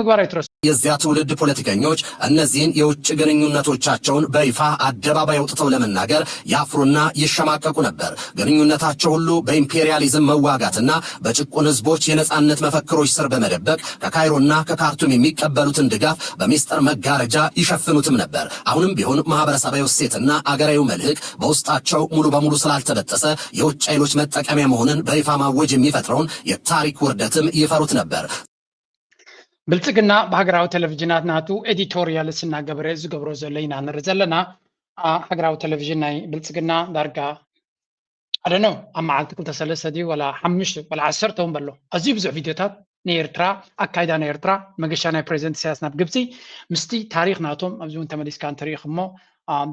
ምግባር ኣይትረሱ። የዚያ ትውልድ ፖለቲከኞች እነዚህን የውጭ ግንኙነቶቻቸውን በይፋ አደባባይ አውጥተው ለመናገር ያፍሩና ይሸማቀቁ ነበር። ግንኙነታቸው ሁሉ በኢምፔሪያሊዝም መዋጋትና በጭቁን ህዝቦች የነጻነት መፈክሮች ስር በመደበቅ ከካይሮና ከካርቱም የሚቀበሉትን ድጋፍ በሚስጥር መጋረጃ ይሸፍኑትም ነበር። አሁንም ቢሆን ማህበረሰባዊ እሴትና አገራዊ መልህቅ በውስጣቸው ሙሉ በሙሉ ስላልተበጠሰ የውጭ ኃይሎች መጠቀሚያ መሆንን በይፋ ማወጅ የሚፈጥረውን የታሪክ ውርደትም ይፈሩት ነበር። ብልጽግና ብሃገራዊ ቴሌቪዥናት ናቱ ኤዲቶሪያልስ እናገበረ ዝገብሮ ዘሎ ኢና ንርኢ ዘለና። ሃገራዊ ቴሌቪዥን ናይ ብልጽግና ዳርጋ ኣደነው ኣብ መዓልቲ ክልተ ሰለስተ ድዩ ወላ ሓሙሽተ ወላ ዓሰርተ እውን በሎ። ኣዝዩ ብዙሕ ቪድዮታት ናይ ኤርትራ፣ ኣካይዳ ናይ ኤርትራ፣ መገሻ ናይ ፕሬዚደንት ኢሳያስ ናብ ግብፂ ምስቲ ታሪኽ ናቶም ኣብዚ እውን ተመሊስካ እንተሪኢኹሞ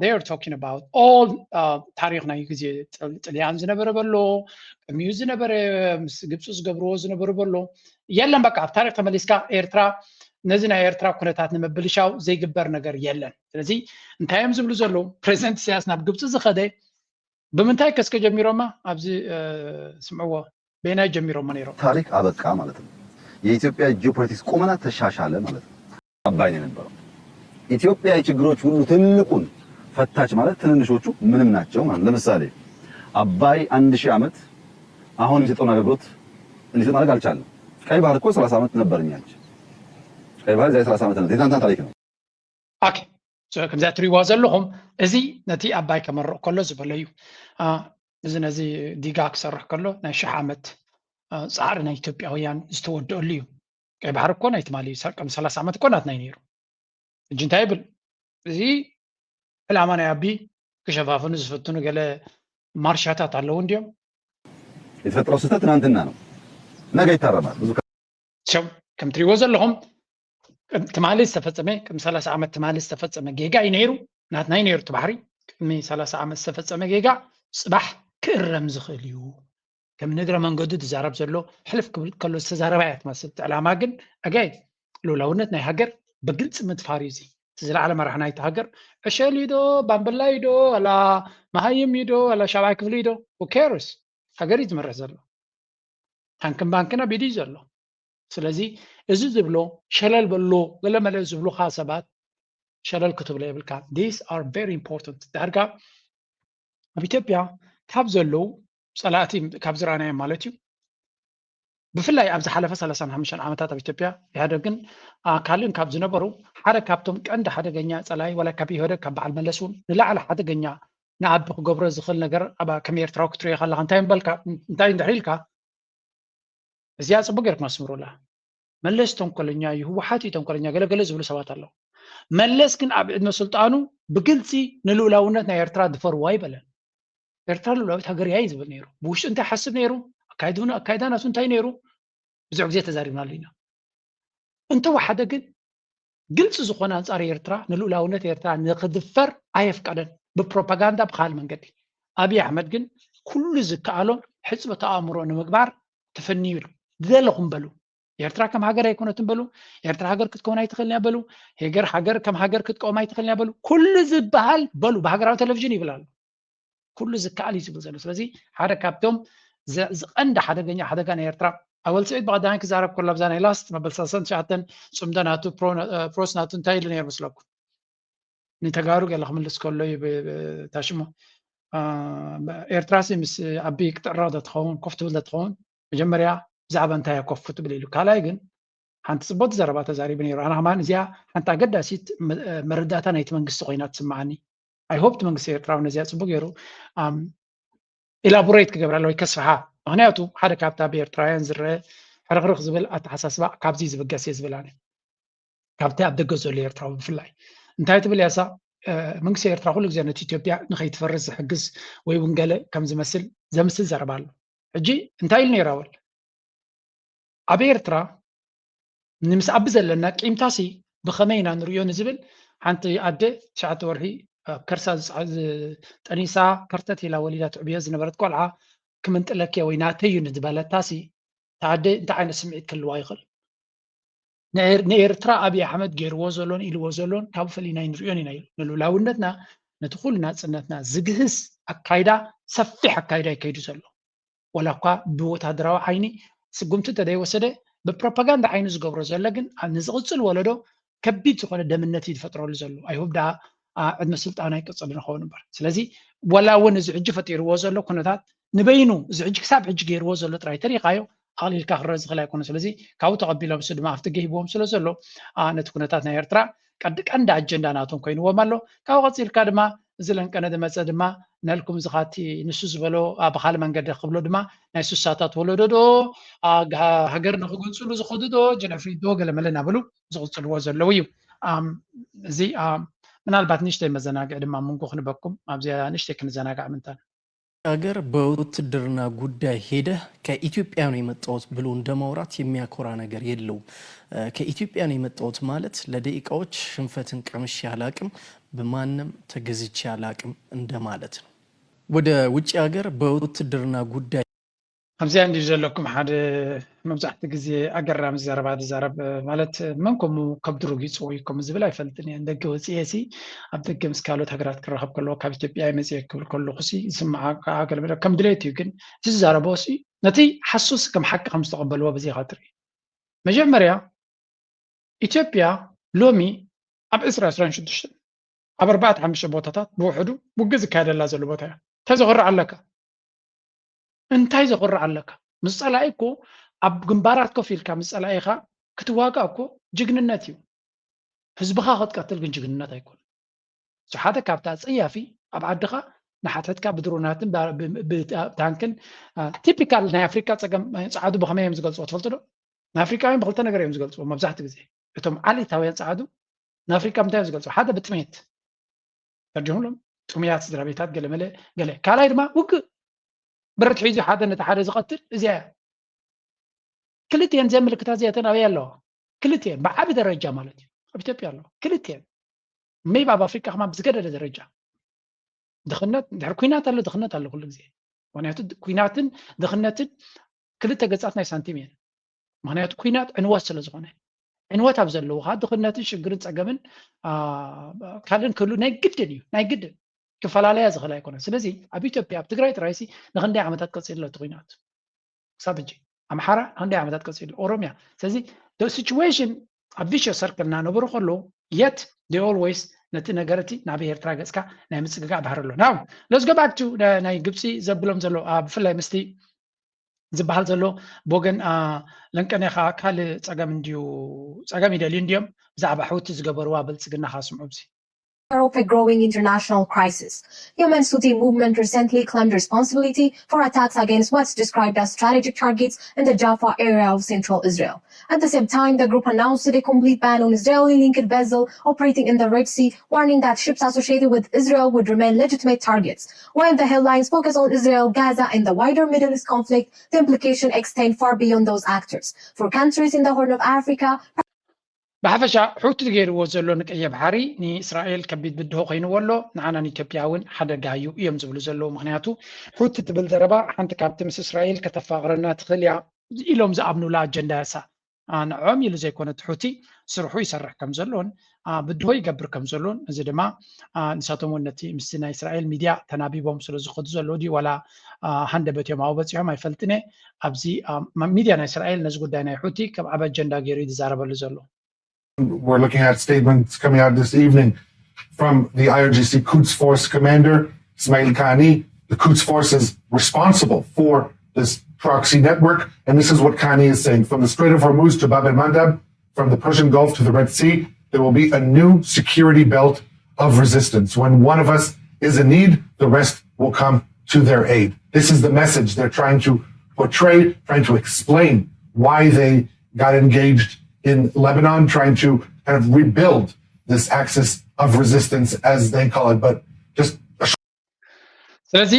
they are talking about all ታሪኽ ናይ ግዜ ጥልያን ዝነበረ በሎ፣ ቅድሚኡ ዝነበረ ምስ ግብፂ ዝገብርዎ ዝነበሩ በሎ። የለን በቃ ኣብ ታሪኽ ተመሊስካ ኤርትራ ነዚ ናይ ኤርትራ ኩነታት ንምብልሻው ዘይግበር ነገር የለን። ስለዚ እንታይ እዮም ዝብሉ ዘለዉ? ፕሬዚደንት ኢሳያስ ናብ ግብፂ ዝኸደ ብምንታይ ከስከ ጀሚሮማ ኣብዚ ስምዕዎ በይናይ ጀሚሮማ ነይሮም። ታሪክ አበቃ ማለት ነው። የኢትዮጵያ ጂኦፖለቲክስ ቁመና ተሻሻለ ማለት ነው። አባይ ነው የነበረው። ኢትዮጵያ የችግሮች ሁሉ ትልቁን ፈታች ማለት ትንንሾቹ ምንም ናቸው ማለት። ለምሳሌ አባይ አንድ ሺህ ዓመት አሁን የሚሰጠውን አገልግሎት እንዲሰጥ ማድረግ አልቻለም። ቀይ ባህር እኮ ሰላሳ ዓመት ነበር እኛ እጅ። ቀይ ባህር ዛሬ ሰላሳ ዓመት ነው። የትናንትና ታሪክ ነው። ኦኬ ከምዚኣ ትሪእዋ ዘለኹም እዚ ነቲ ኣባይ ከመርቕ ከሎ ዝበሎ እዩ። እዚ ነዚ ዲጋ ክሰርሕ ከሎ ናይ ሽሕ ዓመት ፃዕሪ ናይ ኢትዮጵያውያን ዝተወደአሉ እዩ። ቀይ ባህር እኮ ናይ ትማሊ ቅድሚ ሰላሳ ዓመት እኮ ናትና እዩ ነይሩ። ሕጂ እንታይ ይብል እዚ ዕላማ ናይ ኣቢ ክሸፋፍኑ ዝፍትኑ ገለ ማርሻታት ኣለዉ እንዲዮም። የተፈጠረው ስህተት ትናንትና ነው፣ ነገ ይታረማል። ብዙ ሰብ ከም ትሪእዎ ዘለኹም ትማሊ ዝተፈጸመ ቅድሚ ሰላሳ ዓመት ትማሊ ዝተፈጸመ ጌጋ እዩ ነይሩ። ናትና እዩ ነይሩ እቲ ባሕሪ። ቅድሚ ሰላሳ ዓመት ዝተፈጸመ ጌጋ ጽባሕ ክእረም ዝኽእል እዩ። ከም ንግረ መንገዱ ዝዛረብ ዘሎ ሕልፍ ክብል ከሎ ዝተዛረባ እያ ትመስል። እቲ ዕላማ ግን ኣጋይ ልኡላውነት ናይ ሃገር ብግልፂ ምድፋር እዩ። እዚ እቲ ዝለዓለ መራሒ ናይቲ ሃገር ዕሸል እዩ ዶ ባምበላ እዩ ዶ ዋላ መሃይም እዩ ዶ ዋላ ሻብዓይ ክፍሊ እዩ ዶ who cares? ሃገር እዩ ዝመርሕ ዘሎ። ታንክን ባንክን ኣብ ኢዱ እዩ ዘሎ። ስለዚ እዚ ዝብሎ ሸለል በሎ ገለመለ ዝብሉኻ ሰባት ሸለል ክትብሎ የብልካ። These are very important። ዳርጋ ኣብ ኢትዮጵያ ካብ ዘለዉ ፀላእቲ ካብ ዝረኣናዮም ማለት እዩ ብፍላይ ኣብ ዝሓለፈ ሰላሳን ሓሙሽተን ዓመታት ኣብ ኢትዮጵያ ኢህወደግን ካልእን ካብ ዝነበሩ ሓደ ካብቶም ቀንዲ ሓደገኛ ፀላኢ ዋላ ካብ ኢህወደግ ካብ በዓል መለስ እውን ንላዕሊ ሓደገኛ ንኣቢ ክገብሮ ዝኽእል ነገር ኣብ ከም ኤርትራዊ ክትሪኦ ከለካ እንታይ ምበልካ እንታይ እንድሕር ኢልካ እዚኣ ፅቡቅ ጌርኩም ኣስምሩላ። መለስ ተንኮለኛ እዩ፣ ህወሓት እዩ ተንኮለኛ ገለገለ ዝብሉ ሰባት ኣለዉ። መለስ ግን ኣብ ዕድመ ስልጣኑ ብግልፂ ንልኡላውነት ናይ ኤርትራ ድፈርዋ ኣይበለን። ኤርትራ ልኡላዊት ሃገር እያ እዩ ዝብል ነይሩ። ብውሽጡ እንታይ ሓስብ ነይሩ? ኣካይዳ ናቱ እንታይ ነይሩ? ብዙሕ ግዜ ተዛሪብናሉ ኢና። እንተወሓደ ግን ግልፂ ዝኾነ ኣንፃር ኤርትራ ንልኡላውነት ኤርትራ ንክድፈር ኣየፍቀደን ብፕሮፓጋንዳ ብካል መንገዲ። ኣብይ ኣሕመድ ግን ኩሉ ዝከኣሎ ሕፅበተ ኣእምሮ ንምግባር ተፈንዩ ኢሉ ዝደለኹም በሉ ኤርትራ ከም ሃገር ኣይኮነትን በሉ ኤርትራ ሃገር ክትከውን ኣይትኽእልን እያ በሉ ሄገር ሃገር ከም ሃገር ክትቀውም ኣይትኽእልን እያ በሉ ኩሉ ዝበሃል በሉ ብሃገራዊ ቴሌቪዥን ይብል ኣሎ ኩሉ ዝከኣል እዩ ዝብል ዘሎ ስለዚ ሓደ ካብቶም ዝቐንዲ ሓደገኛ ሓደጋ ናይ ኤርትራ ኣወል ስዒድ ብቐዳማይ ክዛረብ ከሎ ኣብዛ ናይ ላስት መበል ሰላሳን ትሽዓተን ፅምዶ ናቱ ፕሮስ ናቱ እንታይ ኢሉ ነይሩ መስለኩም ንተጋሩ ገለ ክምልስ ከሎ እዩ ታሽሞ ኤርትራሲ ምስ ኣቢ ክትዕረቕ ዶ ትኸውን ኮፍ ትብል ዶ ትኸውን መጀመርያ ብዛዕባ እንታይ ኮፍ ትብል ኢሉ ካልኣይ ግን ሓንቲ ፅቡቅ ዘረባ ተዛሪቡ ነይሩ ኣነ ከማን እዚኣ ሓንቲ ኣገዳሲት መረዳእታ ናይቲ መንግስቲ ኮይና ትስምዓኒ ኣይሆፕ መንግስቲ ኤርትራ እውን ነዚኣ ፅቡቅ ገይሩ ኢላቦሬት ክገብረላ ወይ ከስፍሓ ምክንያቱ ሓደ ካብታ ብኤርትራውያን ዝረአ ሕርክርክ ዝብል ኣተሓሳስባ ካብዚ ዝብገስ እየ ዝብል ኣነ ካብቲ ኣብ ደገ ዘሎ ኤርትራዊ ብፍላይ እንታይ ትብል ያሳ መንግስቲ ኤርትራ ኩሉ ግዜ ነቲ ኢትዮጵያ ንከይትፈርስ ዝሕግዝ ወይ እውን ገለ ከም ዝመስል ዘምስል ዘረባ ኣሎ ሕጂ እንታይ ኢሉ ነይሩ ኣወል ኣብ ኤርትራ ንምስ ኣቢ ዘለና ቂምታሲ ብኸመይ ኢና ንርእዮ ንዝብል ሓንቲ ኣደ ትሽዓተ ወርሒ ኣብ ከርሳ ጠኒሳ ከርተት ኢላ ወሊዳ ትዕብዮ ዝነበረት ቆልዓ ክምንጥለኪ ወይ ናተይ እዩ ንዝበለታሲ ተኣደ እንታይ ዓይነት ስምዒት ክህልዋ ይኽእል ንኤርትራ ኣብይ ኣሕመድ ገይርዎ ዘሎን ኢልዎ ዘሎን ካብ ፈሊና ንርእዮን ኢና ኢሉ ንልውላውነትና ነቲ ኩሉ ናፅነትና ዝግህስ ኣካይዳ ሰፊሕ ኣካይዳ ይከይዱ ዘሎ ወላ እኳ ብወታደራዊ ዓይኒ ስጉምቲ እንተደይወሰደ ብፕሮፓጋንዳ ዓይኑ ዝገብሮ ዘሎ ግን ንዝቕፅል ወለዶ ከቢድ ዝኾነ ደምነት እዩ ዝፈጥረሉ ዘሎ። ኣይሁብ ደኣ ዕድመ ስልጣኑ ኣይቅፅል ንኸውን እምበር። ስለዚ ወላ እውን እዚ ሕጂ ፈጢርዎ ዘሎ ኩነታት ንበይኑ እዚ ሕጂ ክሳብ ሕጂ ገይርዎ ዘሎ ጥራይ ተሪኻዮ ኣቕሊልካ ክረአ ዝኽእል ኣይኮነ። ስለዚ ካብኡ ተቐቢሎም እሱ ድማ ኣፍትገ ሂብዎም ስለ ዘሎ ነቲ ኩነታት ናይ ኤርትራ ቀንዲ ቀንዲ ኣጀንዳ ናቶም ኮይንዎም ኣሎ። ካብኡ ቀፂልካ ድማ እዚ ለንቀነ ዝመፀ ድማ ነልኩም ዝኻቲ ንሱ ዝበሎ ብኻል መንገዲ ክብሎ ድማ ናይ ሱሳታት ወለዶ ዶ ሃገር ንክግንፅሉ ዝኸዱ ዶ ጀነፍሪ ዶ ገለመለ እናበሉ ዝቕፅልዎ ዘለዉ እዩ። እዚ ምናልባት ንእሽተይ መዘናግዒ ድማ መንጎ ክንበኩም ኣብዚኣ ንእሽተይ ክንዘናጋዕ ምንታን ሀገር በውትድርና ጉዳይ ሄደህ ከኢትዮጵያ ነው የመጣሁት ብሎ እንደማውራት የሚያኮራ ነገር የለውም። ከኢትዮጵያ ነው የመጣሁት ማለት ለደቂቃዎች ሽንፈትን ቀምሼ አላቅም፣ በማንም ተገዝቼ አላቅም እንደማለት ነው። ወደ ውጭ ሀገር በውትድርና ጉዳይ ኣብዚኣ እንዲ ዘለኩም ሓደ መብዛሕትኡ ግዜ ኣገራሚ ዘረባ ዝዛረብ ማለት መን ከምኡ ከብዱ ረጊፅዎ እዩ ከምኡ ዝብል ኣይፈልጥን እየ። ደገ ወፅኤ ሲ ኣብ ደገ ምስ ካልኦት ሃገራት ክራኸብ ከለዎ ካብ ኢትዮጵያ እየ መፅኤ ክብል ከለኹ ሲ ዝስምዓካ ገለ መለ ከም ድሌት እዩ። ግን እቲ ዝዛረቦ ሲ ነቲ ሓሱስ ከም ሓቂ ከም ዝተቐበልዎ በዚ ኢኻ ትርኢ። መጀመርያ ኢትዮጵያ ሎሚ ኣብ ዕስራ ዕስራን ሽዱሽተን ኣብ ኣርባዕተ ሓሙሽተ ቦታታት ብውሕዱ ውግእ ዝካየደላ ዘሎ ቦታ እያ። እንታይ ዘኹርዕ ኣለካ? እንታይ ዘኹርዕ ኣለካ? ምስ ጸላኢ እኮ ኣብ ግንባራት ኮፍ ኢልካ ምስ ጸላኢኻ ክትዋጋእ እኮ ጅግንነት እዩ። ህዝብኻ ክትቀትል ግን ጅግንነት ኣይኮነን። እሱ ሓደ ካብቲ ኣጸያፊ ኣብ ዓድኻ ንሓተትካ ብድሮናትን ብታንክን ቲፒካል ናይ ኣፍሪካ ጸገም ጸዓዱ ብኸመይ እዮም ዝገልፅዎ ትፈልጡ ዶ? ንኣፍሪቃውያን ብክልተ ነገር እዮም ዝገልፅዎ መብዛሕትኡ ግዜ። እቶም ዓሌታውያን ጸዓዱ ንኣፍሪቃ ምንታይ እዮም ዝገልፅዎ? ሓደ ብጥሜት ተርዲኹሎም ጥሙያት ስድራ ቤታት ገለ መለ ገለ። ካልኣይ ድማ ውግእ ብረት ሒዙ ሓደ ነቲ ሓደ ዝቐትል እዚኣ እያ። ክልቲኤን እዚኣን ምልክታት እዚኣተን ኣበይ ኣለዋ? ክልቲኤን ብዓቢ ደረጃ ማለት እዩ ኣብ ኢትዮጵያ ኣለዋ። ክልቲኤን ሜይቢ ኣብ ኣፍሪቃ ከማ ብዝገደደ ደረጃ ድኽነት እንድሕር ኩናት ኣሎ ድኽነት ኣሎ ኩሉ ግዜ። ምክንያቱ ኩናትን ድኽነትን ክልተ ገጻት ናይ ሳንቲም እየን። ምክንያቱ ኩናት ዕንወት ስለ ዝኾነ ዕንወት ኣብ ዘለዉ ከዓ ድኽነትን ሽግርን ፀገምን ካልእን ክህሉ ናይ ግድን እዩ ናይ ግድን ክፈላለያ ዝኽእል ኣይኮነን። ስለዚ ኣብ ኢትዮጵያ ኣብ ትግራይ ጥራይሲ ንክንደይ ዓመታት ቀፂሉ ኣሎ እቲ ኩናት ክሳብ ሕጂ ኣምሓራ ንክንደይ ዓመታት ቀፂሉ ኦሮሚያ። ስለዚ ሲቹዌሽን ኣብ ቪሸስ ሰርክል እናነበሩ ከለዉ የት ኦልዌይስ ነቲ ነገር እቲ ናብ ኤርትራ ገፅካ ናይ ምፅግጋዕ ባህሪ ኣሎ። ናው ለስ ጎ ባክ ቱ ናይ ግብፂ ዘብሎም ዘሎ ብፍላይ ምስቲ ዝበሃል ዘሎ ብወገን ለንቀኔኻ ካልእ ፀገም እንድዩ ፀገም ይደልዩ እንድዮም ብዛዕባ ሕውቲ ዝገበርዋ ብልፅግና ካስምዑ ብዚ of a growing international crisis. Yemen's Houthi movement recently claimed responsibility for attacks against what's described as strategic targets in the Jaffa area of central Israel. At the same time, the group announced a complete ban on Israeli-linked vessels operating in the Red Sea, warning that ships associated with Israel would remain legitimate targets. While the headlines focus on Israel, Gaza, and the wider Middle East conflict, the implications extend far beyond those actors. For countries in the Horn of Africa, ብሓፈሻ ሑቲ ገይርዎ ዘሎ ንቀይሕ ባሕሪ ንእስራኤል ከቢድ ብድሆ ኮይንዎ ኣሎ፣ ንዓና ንኢትዮጵያ እውን ሓደጋ እዩ እዮም ዝብሉ ዘለዉ። ምክንያቱ ሑቲ ትብል ዘረባ ሓንቲ ካብቲ ምስ እስራኤል ከተፋቕረና ትኽእል እያ ኢሎም ዝኣምኑላ ኣጀንዳ እያ እሳ። ንዕኦም ኢሉ ዘይኮነ እቲ ሑቲ ስርሑ ይሰርሕ ከም ዘሎን ብድሆ ይገብር ከም ዘሎን እዚ ድማ ንሳቶም እውን ነቲ ምስቲ ናይ እስራኤል ሚድያ ተናቢቦም ስለ ዝኸዱ ዘለዉ ድዩ ዋላ ሃንደበት እዮም ኣብኡ በፂሖም ኣይፈልጥን እየ። ኣብዚ ሚድያ ናይ እስራኤል ነዚ ጉዳይ ናይ ሑቲ ከም ዓብ ኣጀንዳ ገይሩ እዩ ዝዛረበሉ ዘሎ። We're looking at statements coming out this evening from the I R G C Quds Force commander, Ismail Kani. The Quds Force is responsible for this proxy network, and this is what Kani is saying. From the Strait of Hormuz to Bab el Mandab, from the Persian Gulf to the Red Sea, there will be a new security belt of resistance. When one of us is in need, the rest will come to their aid. This is the message they're trying to portray, trying to explain why they got engaged in Lebanon, trying to kind of rebuild this axis of resistance, as they call it. But just a ስለዚ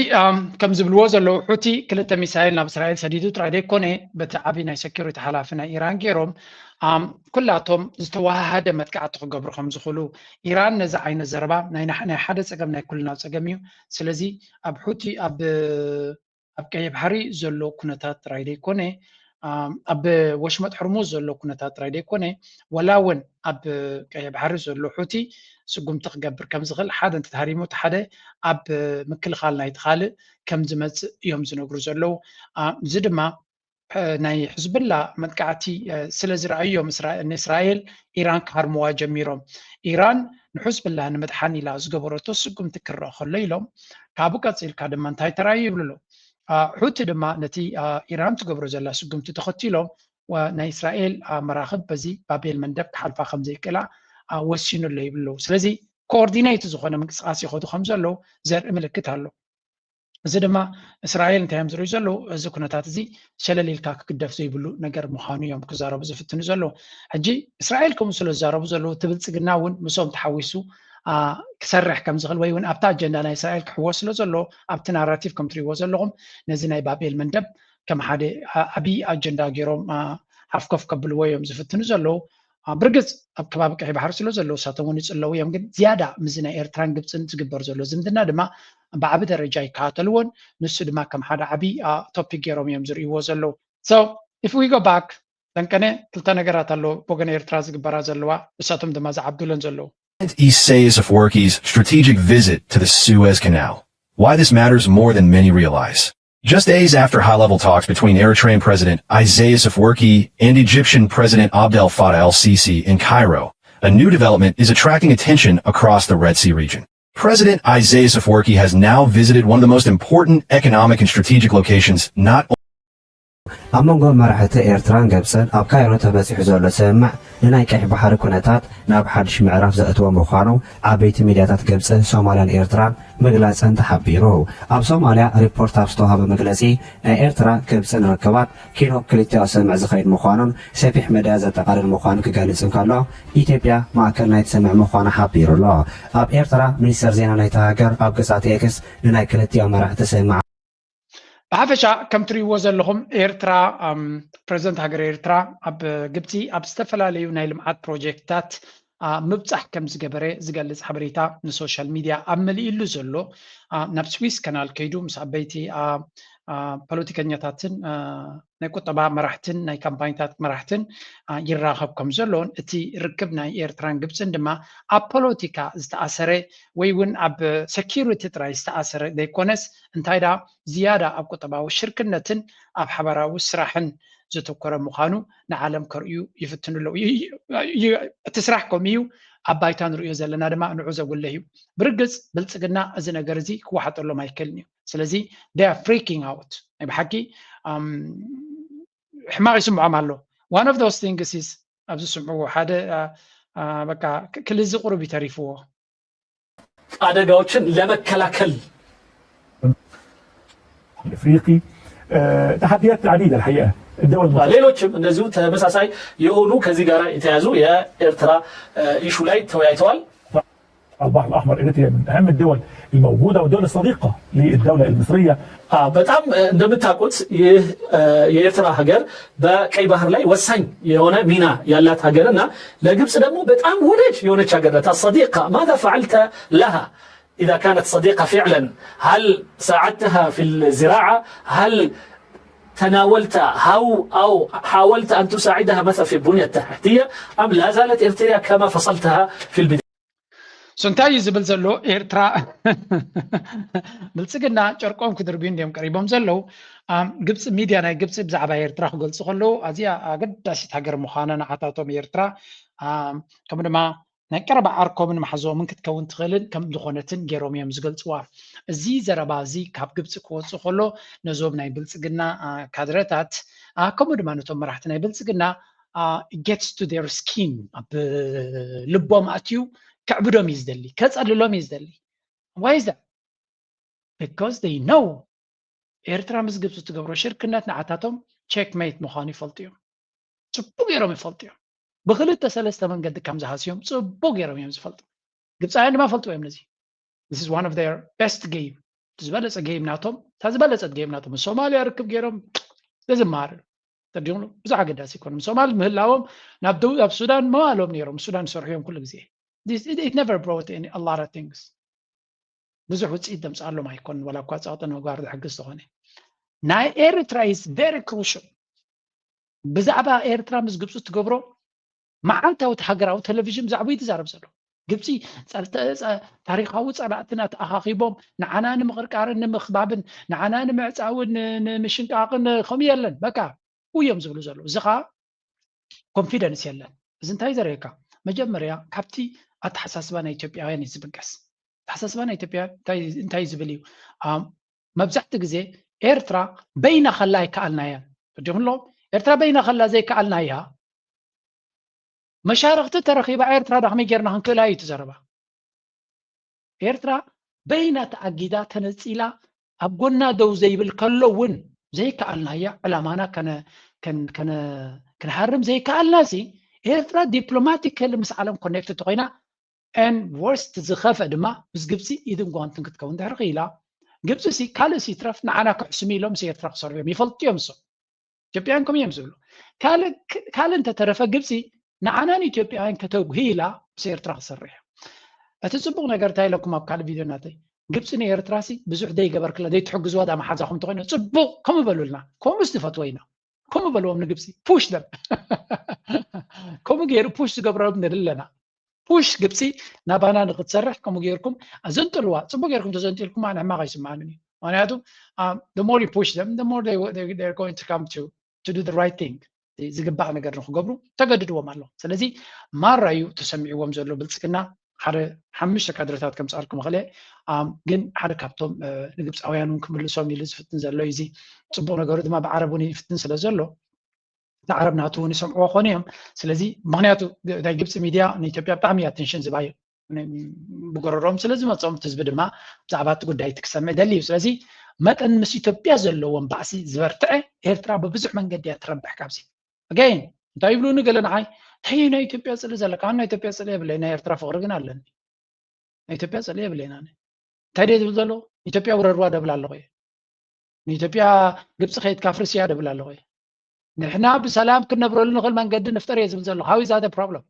ከም ዝብልዎ ዘለዉ ሑቲ ክልተ ሚሳይል ናብ እስራኤል ሰዲዱ ጥራይ ዘይኮነ በቲ ዓብዪ ናይ ሰኪሪቲ ሓላፊ ናይ ኢራን ገይሮም ኩላቶም ዝተወሃሃደ መጥቃዕቲ ክገብሩ ከም ዝኽእሉ ኢራን ነዚ ዓይነት ዘረባ ናይ ሓደ ፀገም ናይ ኩልና ፀገም እዩ። ስለዚ ኣብ ሑቲ ኣብ ኣብ ቀይሕ ባሕሪ ዘሎ ኩነታት ጥራይ ዘይኮነ ኣብ ወሽመጥ ሕርሙዝ ዘሎ ኩነታት ጥራይ ዘይኮነ ዋላ እውን ኣብ ቀይሕ ባሕሪ ዘሎ ሑቲ ስጉምቲ ክገብር ከም ዝኽእል ሓደ እንተተሃሪሙ እቲ ሓደ ኣብ ምክልኻል ናይቲ ካልእ ከም ዝመፅእ እዮም ዝነግሩ ዘለዉ። እዚ ድማ ናይ ሕዝብላ መጥቃዕቲ ስለ ዝረኣዮም ንእስራኤል ኢራን ክሃርምዋ ጀሚሮም። ኢራን ንሕዝብላ ንምድሓን ኢላ ዝገበረቶ ስጉምቲ ክረአ ከሎ ኢሎም፣ ካብኡ ቀፂልካ ድማ እንታይ ተራእዩ ይብሉ ኣለዉ። ሑቲ ድማ ነቲ ኢራን ትገብሮ ዘላ ስጉምቲ ተኸቲሎም ናይ እስራኤል መራኽብ በዚ ባቤል መንደብ ክሓልፋ ከም ዘይክእላ ወሲኑ ኣሎ ይብሉ ኣለዉ። ስለዚ ኮኦርዲኔት ዝኾነ ምንቅስቃስ ይኸዱ ከም ዘለዉ ዘርኢ ምልክት ኣሎ። እዚ ድማ እስራኤል እንታይ እዮም ዝርእዩ ዘለዉ? እዚ ኩነታት እዚ ሸለል ኢልካ ክግደፍ ዘይብሉ ነገር ምዃኑ እዮም ክዛረቡ ዝፍትኑ ዘለዉ። ሕጂ እስራኤል ከምኡ ስለ ዝዛረቡ ዘለዉ፣ እቲ ብልጽግና እውን ምስኦም ተሓዊሱ ክሰርሕ ከም ዝኽእል ወይ እውን ኣብታ ኣጀንዳ ናይ እስራኤል ክሕወስ ስለ ዘሎ፣ ኣብቲ ናራቲቭ ከም ትርእይዎ ዘለኹም ነዚ ናይ ባቤል መንደብ ከም ሓደ ዓብዪ ኣጀንዳ ገይሮም ሓፍኮፍ ከብልዎ እዮም ዝፍትኑ ዘለዉ። ብርግጽ ኣብ ከባቢ ቀይሕ ባሕሪ ስለ ዘለዉ እሳቶም እውን ይጽለዉ እዮም። ግን ዝያዳ ምስዚ ናይ ኤርትራን ግብጽን ዝግበር ዘሎ ዝምድና ድማ ብዓቢ ደረጃ ይከታተልዎን ንሱ ድማ ከም ሓደ ዓቢ ቶፒክ ገይሮም እዮም ዝርእይዎ ዘለዉ። So if we go back ጠንቀነ ክልተ ነገራት ኣሎ ብወገን ኤርትራ ዝግበራ ዘለዋ እሳቶም ድማ ዝዓብዱለን ዘለዉ። Isaias Afwerki's strategic visit to the Suez Canal. Why this matters more than many realize. Just days after high-level talks between Eritrean President Isaias Afwerki and Egyptian President Abdel Fattah el-Sisi in Cairo, a new development is attracting attention across the Red Sea region. President Isaias Afwerki has now visited one of the most important economic and strategic locations not ኣብ መንጎ መራሕቲ ኤርትራን ግብጽን ኣብ ካይሮ ተበጺሑ ዘሎ ስምምዕ ንናይ ቀይሕ ባሕሪ ኩነታት ናብ ሓድሽ ምዕራፍ ዘእትዎ ምዃኑ ዓበይቲ ሚድያታት ግብጽን ሶማልያን ኤርትራን ምግላጸን ተሓቢሩ። ኣብ ሶማልያ ሪፖርት ኣብ ዝተዋህበ መግለጺ ናይ ኤርትራ ግብጽን ርክባት ኪኖ ክልቲኦ ስምምዕ ዝኸይድ ምዃኑን ሰፊሕ መዳያ ዘጠቓልል ምዃኑ ክገልጽ እንከሎ ኢትዮጵያ ማእከል ናይቲ ስምምዕ ምዃና ሓቢሩ ኣሎ። ኣብ ኤርትራ ሚኒስተር ዜና ናይታ ሃገር ኣብ ገጻት ኤክስ ንናይ ክልቲኦ መራሕቲ ስምምዕ ብሓፈሻ ከም ትርእይዎ ዘለኹም ኤርትራ ፕረዚደንት ሃገር ኤርትራ ኣብ ግብፂ ኣብ ዝተፈላለዩ ናይ ልምዓት ፕሮጀክትታት ምብፃሕ ከም ዝገበረ ዝገልፅ ሓበሬታ ንሶሻል ሚድያ ኣብ መሊእሉ ዘሎ ናብ ስዊስ ከናል ከይዱ ምስ ዓበይቲ ፖለቲከኛታትን ናይ ቁጠባ መራሕትን ናይ ካምፓኒታት መራሕትን ይራኸብ ከም ዘሎን እቲ ርክብ ናይ ኤርትራን ግብፅን ድማ ኣብ ፖለቲካ ዝተኣሰረ ወይ እውን ኣብ ሴኪሪቲ ጥራይ ዝተኣሰረ ዘይኮነስ እንታይ ደኣ ዝያዳ ኣብ ቁጠባዊ ሽርክነትን ኣብ ሓባራዊ ስራሕን ዘተኮረ ምዃኑ ንዓለም ከርእዩ ይፍትኑ ኣለዉ። እቲ ስራሕ ከምኡ እዩ፣ ኣብ ባይታ ንርእዮ ዘለና ድማ ንዑ ዘጉልህ እዩ። ብርግጽ ብልጽግና እዚ ነገር እዚ ክወሓጠሎም ኣይክእልን እዩ። ስለዚ they are freaking out ናይ ብሓቂ ሕማቕ ይስምዖም ኣሎ። One of those things is ኣብዚ ስምዕዎ ሓደ በቃ ክልዚ ቁሩብ ይተሪፍዎ አደጋዎችን ለመከላከል الافريقي تحديات عديده الحقيقه الدول ሌሎችም እንደዚሁ ተመሳሳይ የሆኑ ከዚህ ጋር የተያዙ የኤርትራ ኢሹ ላይ ተወያይተዋል። البحر الاحمر اريتريا من اهم الدول الموجوده والدول الصديقه للدوله المصريه. በጣም እንደምታውቁት ይህ የኤርትራ ሀገር በቀይ ባህር ላይ ወሳኝ የሆነ ሚና ያላት ሀገር እና ለግብጽ ደግሞ በጣም ወዳጅ የሆነች ሀገር ናት። الصديقة ماذا فعلت لها إذا كانت صديقة فعلا؟ هل ساعدتها في الزراعة؟ هل تناولت أو أو حاولت أن تساعدها مثلا في البنية التحتية أم لا زالت إريتريا كما فصلتها في البداية؟ እንታይ እዩ ዝብል ዘሎ ኤርትራ ብልፅግና ጨርቆም ክድርብዩ እንዲዮም ቀሪቦም ዘለዉ። ግብፂ ሚድያ ናይ ግብፂ ብዛዕባ ኤርትራ ክገልፁ ከለዉ ኣዝያ ኣገዳሲት ሃገር ምዃና ንዓታቶም ኤርትራ ከምኡ ድማ ናይ ቀረባ ዓርኮምን መሓዞምን ክትከውን ትኽእልን ከም ዝኾነትን ገይሮም እዮም ዝገልፅዋ። እዚ ዘረባ እዚ ካብ ግብፂ ክወፅእ ከሎ ነዞም ናይ ብልፅግና ካድረታት ከምኡ ድማ ነቶም መራሕቲ ናይ ብልፅግና gets to their skin ኣብ ልቦም ኣትዩ ከዕብዶም እዩ ዝደሊ፣ ከፀልሎም እዩ ዝደሊ። Why is that? Because they know ኤርትራ ምስ ግብፂ ትገብሮ ሽርክነት ንዓታቶም ቸክሜት ምዃኑ ይፈልጡ እዮም። ፅቡቅ ገይሮም ይፈልጡ እዮም። ብክልተ ሰለስተ መንገዲ ከም ዝሃስዮም ፅቡቅ ገይሮም እዮም ዝፈልጡ። ግብፃውያን ድማ ፈልጥዎ እዮም ነዚ። This is one of their best game። ዝበለፀ ጌም ናቶም እታ ዝበለፀት ጌም ናቶም ምስ ሶማልያ ርክብ ገይሮም ዘዝማር ተዲምሉ ብዙሕ ኣገዳሲ ይኮኑ ሶማል ምህላዎም ናብ ደቡብ ኣብ ሱዳን መዋሎም ነይሮም ሱዳን ዝሰርሑ እዮም ኩሉ ግዜ። It never brought a lot of things። ብዙሕ ውፅኢት ደምፅኣሎም ኣይኮኑን ዋላ እኳ ፀቕጢ ንምግባር ዝሕግዝ ተኾነ። ናይ ኤርትራ is very crucial። ብዛዕባ ኤርትራ ምስ ግብፂ ትገብሮ መዓልታዊ እቲ ሃገራዊ ቴሌቪዥን ብዛዕባ እዩ ዝዛረብ ዘሎ። ግብፂ ታሪካዊ ፀላእትና ተኣኻኺቦም ንዓና ንምቕርቃርን ንምኽባብን ንዓና ንምዕፃውን ንምሽንቃቕን ከምኡ የለን። በቃ እዮም ዝብሉ ዘለዉ። እዚ ከዓ ኮንፊደንስ የለን። እዚ እንታይ ዘርእየካ? መጀመርያ ካብቲ ኣተሓሳስባ ናይ ኢትዮጵያውያን እዩ ዝብገስ። ኣተሓሳስባ ናይ ኢትዮጵያ እንታይ ዝብል እዩ? መብዛሕትኡ ግዜ ኤርትራ በይና ከላ ኣይከኣልናያን። ዲኹም ኣሎ ኤርትራ በይና ከላ ዘይከኣልናያ፣ መሻርክቲ ተረኺባ ኤርትራ ዳኽመይ ጌርና ክንክእላ እዩ እቲ ዘረባ። ኤርትራ በይና ተኣጊዳ ተነፂላ ኣብ ጎና ደው ዘይብል ከሎ እውን ዘይከኣልናያ ዕላማና ክንሃርም ዘይከኣልና ሲ ኤርትራ ዲፕሎማቲካሊ ምስ ዓለም ኮኔክት ተኮይና ን ወርስት ዝኸፈ ድማ ምስ ግብፂ ኢድን ጓንትን ክትከውን ድሕሪ ክኢላ ግብፂ ሲ ካልእ ሲትረፍ ንዓና ክሕስሙ ኢሎም ምስ ኤርትራ ክሰርሑ እዮም ይፈልጡ እዮም እሶም ኢትዮጵያውያን ከምኡ እዮም ዝብሉ። ካልእ እንተተረፈ ግብፂ ንዓናን ኢትዮጵያውያን ከተጉሂ ኢላ ምስ ኤርትራ ክሰርሕ እያ። እቲ ፅቡቅ ነገር እንታይ ኢለኩም ኣብ ካልእ ቪድዮ ናተይ ግብፂ ንኤርትራ ሲ ብዙሕ ደይገበርክላ ደይትሕግዝዋ ዳ መሓዛኹም እንተኮይኑ ፅቡቅ ከምኡ በሉልና። ከምኡ ዝፈትወ ኢና ከምኡ በልዎም ንግብፂ ፑሽ ደም ከምኡ ገይሩ ፑሽ ዝገብረሎም ንርኢ ኣለና። ፑሽ ግብፂ ናባና ንክትሰርሕ ከምኡ ገይርኩም ኣዘንጥልዋ። ፅቡቅ ገይርኩም ተዘንጢልኩም ኣነ ሕማቅ ኣይስምዓንን እዩ። ምክንያቱ the more you push them the more they going to come to to do the right thing ዝግባእ ነገር ንክገብሩ ተገድድዎም ኣሎ። ስለዚ ማራ እዩ ተሰሚዕዎም ዘሎ ብልፅግና ሓደ ሓሙሽተ ካድረታት ከምፅኣልኩም ክእለ ግን ሓደ ካብቶም ንግብፃውያን እውን ክምልሶም ኢሉ ዝፍትን ዘሎ እዩ። እዚ ፅቡቅ ነገሩ ድማ ብዓረብ እውን ይፍትን ስለ ዘሎ እቲ ዓረብ ናቱ እውን ይሰምዕዎ ኮኑ እዮም። ስለዚ ምክንያቱ ናይ ግብፂ ሚድያ ንኢትዮጵያ ብጣዕሚ ኣቴንሽን ዝባዩ ብጎረሮም ስለ ዝመፆም ህዝቢ ድማ ብዛዕባ እቲ ጉዳይ እቲ ክሰምዕ ደሊ እዩ። ስለዚ መጠን ምስ ኢትዮጵያ ዘለዎም ባእሲ ዝበርትዐ ኤርትራ ብብዙሕ መንገዲ እያ ትረብሕ ካብዚ ኣገይን እንታይ ይብሉኒ ገለ ንዓይ እንታይ ናይ ኢትዮጵያ ፅልኢ ዘለካ ናይ ኢትዮጵያ ፅልኢ የብለይ ናይ ኤርትራ ፍቅሪ ግን ኣለኒ ናይ ኢትዮጵያ ፅልኢ የብለይና እንታይ ደ ዝብል ዘሎ ኢትዮጵያ ውረርዋ ደብል ኣለኹ እየ ንኢትዮጵያ ግብፂ ከይድካ ፍርስ እያ ደብል ኣለኹ እየ ንሕና ብሰላም ክንነብረሉ ንኽእል መንገዲ ንፍጠር እየ ዝብል ዘሎ how is that problem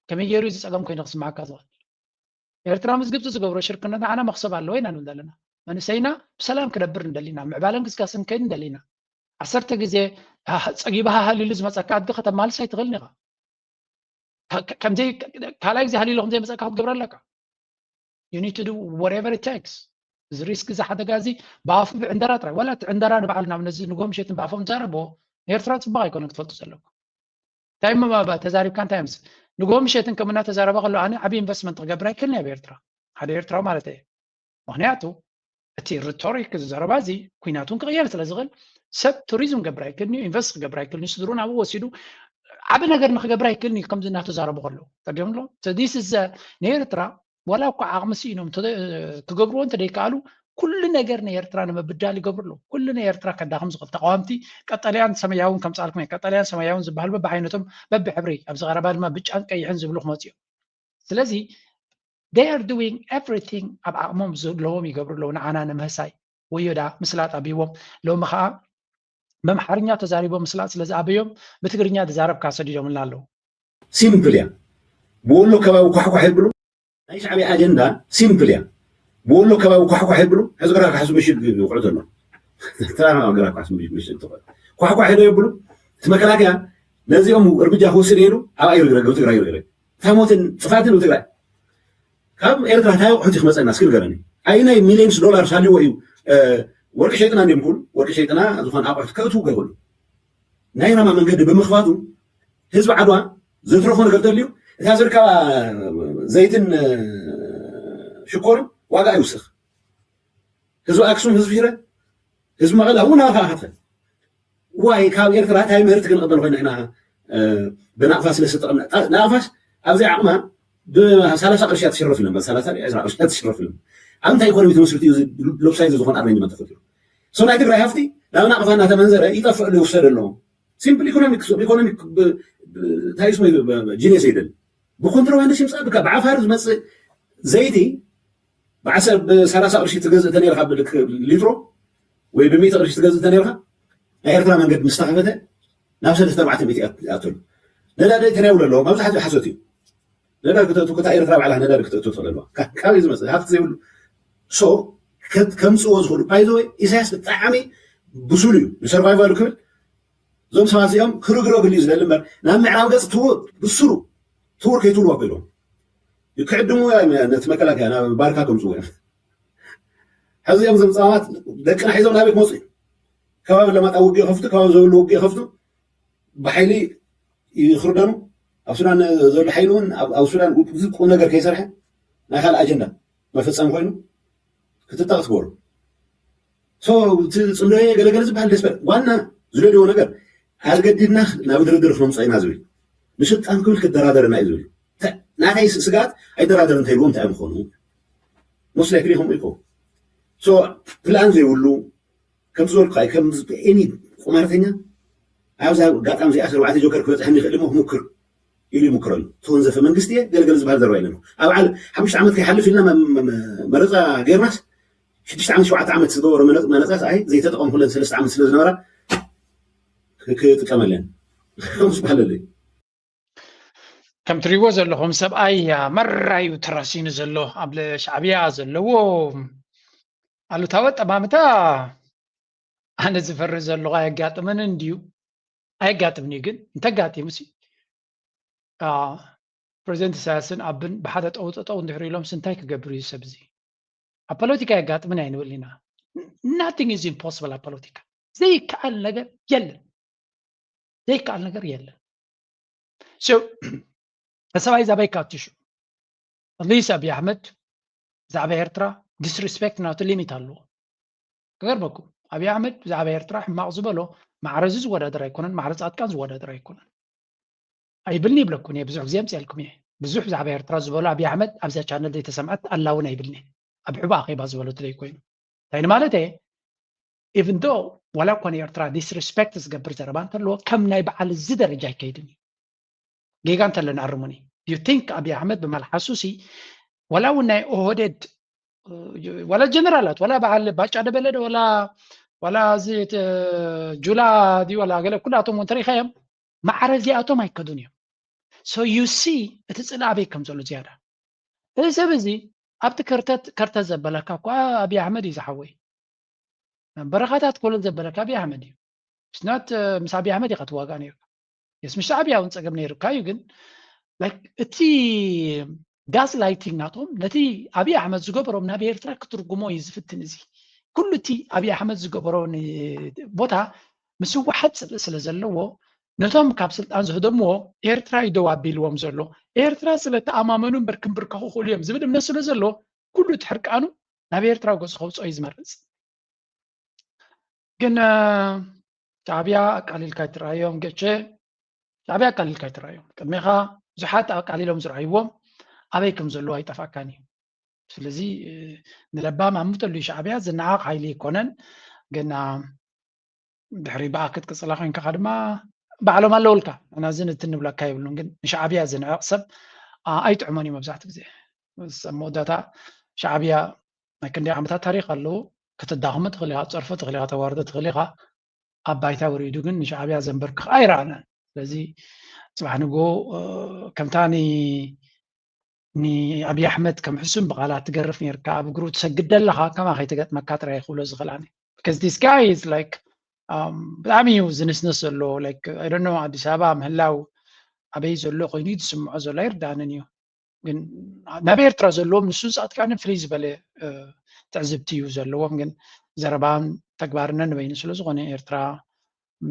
ከመይ ገይሩ እዚ ፀገም ኮይኑ ክስማዓካ ዝኽእል ኤርትራ ምስ ግብፂ ዝገብሮ ሽርክነት ንዓና መክሰብ ኣለዎ ኢና ንብል ዘለና መንእሰይና ብሰላም ክነብር ንደሊና ምዕባለን ግስጋስን ከይድ ንደሊና ዓሰርተ ግዜ ፀጊባ ሃሃሊሉ ዝመፀካ ኣዲ ከተማልስ ኣይትኽእልን ኢኻ ከምዘይ ካልኣይ ግዜ ሃሊሉ ከምዘይመፀካ ክትገብረ ኣለካ you need to do whatever it takes እዚ ሪስክ እዚ ሓደጋ እዚ ብኣፉ ብዕንደራ ጥራይ ዋላ እቲ ዕንደራ ንባዕሉ ናብ ነዚ ንጎ ምሸትን ብኣፎም ዛረቦ ንኤርትራ ፅቡቅ ኣይኮነን ክትፈልጡ ዘለኩም እንታይ መባባ ተዛሪብካ እንታይ ምስ ንጎ ምሸትን ከም እናተዛረበ ከሎ ኣነ ዓብ ኢንቨስትመንት ክገብር ኣይክእልን ኣብ ኤርትራ ሓደ ኤርትራዊ ማለት እየ ምክንያቱ እቲ ሪቶሪክ ዘረባ እዚ ኩናቱን ክቕየር ስለ ዝኽእል ሰብ ቱሪዝም ክገብር ኣይክእልን እዩ ኢንቨስት ክገብር ኣይክእልን እዩ ስድሩ ናብኡ ወሲዱ ዓብ ነገር ንክገብር ኣይክእልን እዩ ከምዚ እናተዛረቡ ከለዉ ተዲምሎ ንኤርትራ ዋላ እኳ ዓቕሚ ስኢኖም ክገብርዎ እንተደይከኣሉ ኩሉ ነገር ንኤርትራ ንምብዳል ይገብሩ ኣለዉ ኩሉ ንኤርትራ ከዳኽም ዝኽእል ተቃዋምቲ ቀጠልያን ሰማያውን ከምፃልኩም ቀጠልያን ሰማያውን ዝበሃሉ በብዓይነቶም በብሕብሪ ኣብዚ ቀረባ ድማ ብጫን ቀይሕን ዝብሉ ክመፅኡ እዮም ስለዚ they are doing everything ኣብ ዓቕሞም ዘለዎም ይገብሩ ኣለዉ ንዓና ንምህሳይ ወዮ ዳ ምስላጥ ኣቢዎም ሎሚ ከዓ በምሓርኛ ተዛሪቦም ምስላጥ ስለ ዝኣበዮም ብትግርኛ ዝዛረብካ ሰዲዶምልና ኣለዉ ሲምፕል እያ ብወሎ ከባቢ ኳሕኳሕ የብሉ ናይ ሻዕብያ ኣጀንዳ ሲምፕል እያ ብወሎ ከባቢ ኳሕኳሕ የብሉ ሕዚ ግራ ካሕሱ ምሽግ ይውዕሉ ዘሎ ግራ ካሕሱ ምሽግ ትኾን ኳሕኳሕ ዶ የብሉ እቲ መከላከያ ነዚኦም እርምጃ ክወስድ ኢሉ ኣብ ኣይርግረግ ትግራይ ይርግረግ ታሞትን ፅፋትን ትግራይ ካብ ኤርትራ እንታይ ኣቑሑት ክመፀና እስኪ ንገረኒ ኣይናይ ሚሊዮንስ ዶላር ሳልዎ እዩ ወርቂ ሸይጥና እንዲም ኩሉ ወርቂ ሸይጥና ዝኾነ ኣቑሑት ከእትው ገይሩ ናይ ራማ መንገዲ ብምኽፋቱ ህዝቢ ዓድዋ ዘትረፎ ነገር ተልዩ እታ ዝርከባ ዘይትን ሽኮርን ዋጋ ይውስኽ ህዝቢ ኣክሱም ህዝቢ ሽረ ህዝቢ መቐለ ኣብኡ ናባኻ ከፈል ዋይ ካብ ኤርትራ እንታይ ምህርቲ ክንቕበል ኮይና ኢና ብናቕፋ ስለ ዝተጠቐምና ናቕፋስ ኣብዚ ዓቕማ ብሰላሳ ቅርሺ ትሽረፍ ኢሎም ሰላሳ ዕስራ ቅርሺ ትሽረፍ ኢሎም ኣብ እንታይ ኢኮኖሚ ተመስርቱ እዩ ሎብሳይ ዝኾነ ኣሬንጅመንት ተፈጢሩ ሶ ናይ ትግራይ ሃፍቲ ናብ ናቕፋ እናተመንዘረ ይጠፍዕ ኣሎ ይውሰድ ኣሎ ሲምፕል ኢኮኖሚክ ኢኮኖሚክ እንታይ ስሞ ጂኒየስ ይደል ብኮንትሮባንድ ሽምፃ ብዓፋር ዝመፅእ ዘይቲ ብዓሰርተ ብሰላሳ ቅርሺ ትገዝእ ተነርካ ሊትሮ ወይ ብሚእቲ ቅርሺ ትገዝእ ተነርካ ናይ ኤርትራ መንገዲ ምስ ተኸፈተ ናብ ሰለስተ ኣርባዕተ ሚእቲ ይኣትሉ ነዳዲ ተናይብሉ ኣለዎ መብዛሕትኡ ሓሶት እዩ ነዳዲ ክተእቱ ክታ ኤርትራ ባዕላ ነዳዲ ክተእቱ ትኽእል ኣለዋ ካበይ ዝመፅእ ሃፍቲ ዘይብሉ ሶ ከምፅዎ ዝኽእሉ ባይዘወይ ኢሳያስ ብጣዕሚ ብሱል እዩ ንሰርቫይቫሉ ክብል እዞም ሰባት እዚኦም ክርግረግሉ እዩ ዝደሊ እምበር ናብ ምዕራብ ገፅ ትውር ብስሩ ትውር ከይትብሉ ኣቢሎም ክዕድሙ ነቲ መከላከያ ናብ ባርካ ከምፅዎ እዮም ሕዚ እዮም ዘምፃዋት ደቅና ሒዞም ናበይ ክመፁ እዩ ከባቢ ለማጣ ውግእ ከፍቱ ከባቢ ዘብሉ ውግእ ከፍቱ ብሓይሊ ይኽርደኑ። ኣብ ሱዳን ዘሎ ሓይሊ እውን ኣብ ሱዳን ብዙ ቁም ነገር ከይሰርሐ ናይ ካልእ ኣጀንዳ መፈፀሚ ኮይኑ ክትጠቕ ትገብሩ። ሶ እቲ ፅምዶ ገለገለ ዝበሃል ደስበር ዋና ዝደልዎ ነገር ኣገዲድና ናብ ድርድር ክነምፅኦ ኢና ዝብል፣ ንስልጣን ክብል ክደራደረና እዩ ዝብል። ናተይ ስጋት ኣይደራደር እንተይልዎ እንታይ ምኾኑ? ሞስት ላይክሊ ከምኡ ይኸውን። ፕላን ዘይብሉ ከም ዝበልኩ ከም ኒ ቁማርተኛ ኣብዚ ኣጋጣሚ እዚኣ ሸውዓተ ጆከር ክበፅሐኒ ይኽእል እሞ ክሙክር ኢሉ ይሙክረሉ። ተወንዘፈ መንግስቲ እየ ገለገለ ዝበሃል ዘረባ የለን። ኣብ ዓል ሓሙሽተ ዓመት ከይሓልፍ ኢልና መረፃ ገይርናስ ሽዱሽተ ዓመት ሸውዓተ ዓመት ዝገበሮ መረፃ ሰኣይ ዘይተጠቐምኩለን ሰለስተ ዓመት ስለ ዝነበራ ክጥቀመለን ከምስ በሃለለይ። ከም ትሪእዎ ዘለኹም ሰብኣይ መራዩ ተራሲኑ ዘሎ ኣብ ሻዕብያ ዘለዎ ኣሉታዊ ኣጠማምታ ኣነ ዝፈርህ ዘለኹ ኣየጋጥመንን ድዩ? ኣየጋጥምን እዩ። ግን እንተጋጢሙ ሲ ፕሬዚደንት ኢሳያስን ኣብን ብሓደ ጠው ጠጠው እንድሕር ኢሎም እንታይ ክገብር እዩ ሰብ እዚ? ኣብ ፖለቲካ የጋጥምን ኣይንብል ኢና። Nothing is impossible ኣብ ፖለቲካ። ዘይከኣል ነገር የለን። ዘይከኣል ነገር የለን። So ተሰባይ ዛባይ ካትሹ ኣትሊስ ኣብይ ኣሕመድ ብዛዕባ ኤርትራ ዲስሪስፔክት ናቱ ሊሚት ኣለዎ። ክገርመኩም ኣብይ ኣሕመድ ብዛዕባ ኤርትራ ሕማቕ ዝበሎ ማዕረ እዚ ዝወዳደር ኣይኮነን፣ ማዕረ ጻድቃን ዝወዳደር ኣይኮነን ኣይብልኒ ይብለኩም እየ። ብዙሕ ግዜ ኣምፅኣልኩም እየ። ብዙሕ ብዛዕባ ኤርትራ ዝበሎ ኣብይ ኣሕመድ ኣብዛ ቻነል ዘይተሰምዐት ኣላ እውን ኣይብልኒ። ኣብ ሕቡእ ኣኼባ ዝበሎ ትለይ ኮይኑ እንታይ ንማለት እየ? Even though ዋላ እኳ ንኤርትራ ዲስሪስፔክት ዝገብር ዘረባ እንተለዎ ከም ናይ በዓል እዚ ደረጃ ኣይከይድን እዩ። ጌጋ እንተለና ኣርሙኒ። You think ኣብይ ኣሕመድ ብመልሓሱ ሲ ዋላ እውን ናይ ኦህዴድ ዋላ ጀነራላት ዋላ በዓል ባጫ ደበለ ዶ ዋላ ዋላ እዚ ጁላ ድዩ ዋላ ገለ ኩላቶም እውን ተሪኻዮም ማዕረ እዚኣቶም ኣይከዱን እዮም። So you see እቲ ፅልኢ ኣበይ ከም ዘሎ ዝያዳ እዚ ሰብ እዚ ኣብቲ ከርተት ከርተት ዘበለካ እኳ ኣብይ ኣሕመድ እዩ ዝሓወይ በረኻታት ኮለል ዘበለካ ኣብይ ኣሕመድ እዩ። ስናት ምስ ኣብይ ኣሕመድ ኢኻ ትዋጋእ ነይርካ። የስ ምስ ሻዕብያ እውን ፀገም ነይርካ እዩ። ግን እቲ ጋስ ላይቲንግ ናቶም ነቲ ኣብይ ኣሕመድ ዝገበሮም ናብ ኤርትራ ክትርጉሞ እዩ ዝፍትን። እዚ ኩሉ እቲ ኣብይ ኣሕመድ ዝገበሮ ቦታ ምስ ህወሓት ፅልኢ ስለ ዘለዎ ነቶም ካብ ስልጣን ዝህደምዎ ኤርትራ እዩ ደው ኣቢልዎም ዘሎ። ኤርትራ ስለ ተኣማመኑ እምበር ክንብርከኹ ክእሉ እዮም ዝብል እምነት ስለ ዘሎ ኩሉ እቲ ሕርቃኑ ናብ ኤርትራ ገፁ ከውፅኦ እዩ ዝመርፅ። ግን ሻዕብያ ኣቃሊልካ ኣይትረኣዮም ገቼ ሻዕብያ ኣቃሊልካ ኣይትረኣዮም። ቅድሜኻ ብዙሓት ኣቃሊሎም ዝረኣይዎም ኣበይ ከም ዘለዉ ኣይጠፍኣካን እዩ። ስለዚ ንለባም ኣምተሉ ሻዕብያ ዝነዓቕ ሓይሊ ኣይኮነን። ግን ድሕሪ ብኣ ክትቅፅላ ኮይንካ ድማ ባዕሎም ኣለውልካ። እና እዚ ንትን ንብለካ ይብሉን ግን ንሻዕብያ ዝንዕቕ ሰብ ኣይጥዕሞን እዩ። መብዛሕትኡ ግዜ ኣብ መወዳእታ ሻዕብያ ናይ ክንደይ ዓመታት ታሪክ ኣለዉ። ክትዳኽሞ ትኽእል ኢኻ፣ ትፀርፎ ትኽእል ኢኻ፣ ተዋርዶ ትኽእል ኢኻ። ኣብ ባይታ ወሪዱ ግን ንሻዕብያ ዘንበርክኽ ኣይረኣናን። ስለዚ ፅባሕ ንጎ ከምታ ንኣብይ ኣሕመድ ከም ሕሱም ብቓላት ትገርፍ ነርካ፣ ኣብ እግሩ ትሰግድ ዘለኻ ከማ ከይትገጥመካ ጥራይ ክብሎ ዝኽእል ኣነ። Because this guy is like ብጣዕሚ እዩ ዝንስንስ ዘሎ። I don't know ኣዲስ ኣበባ ምህላው ኣበይ ዘሎ ኮይኑ እዩ ዝስምዖ ዘሎ ኣይርዳእንን እዩ። ግን ናብ ኤርትራ ዘለዎም ንሱን ፃድቃንን ፍልይ ዝበለ ትዕዝብቲ እዩ ዘለዎም። ግን ዘረባን ተግባርነን ንበይኑ ስለዝኾነ ኤርትራ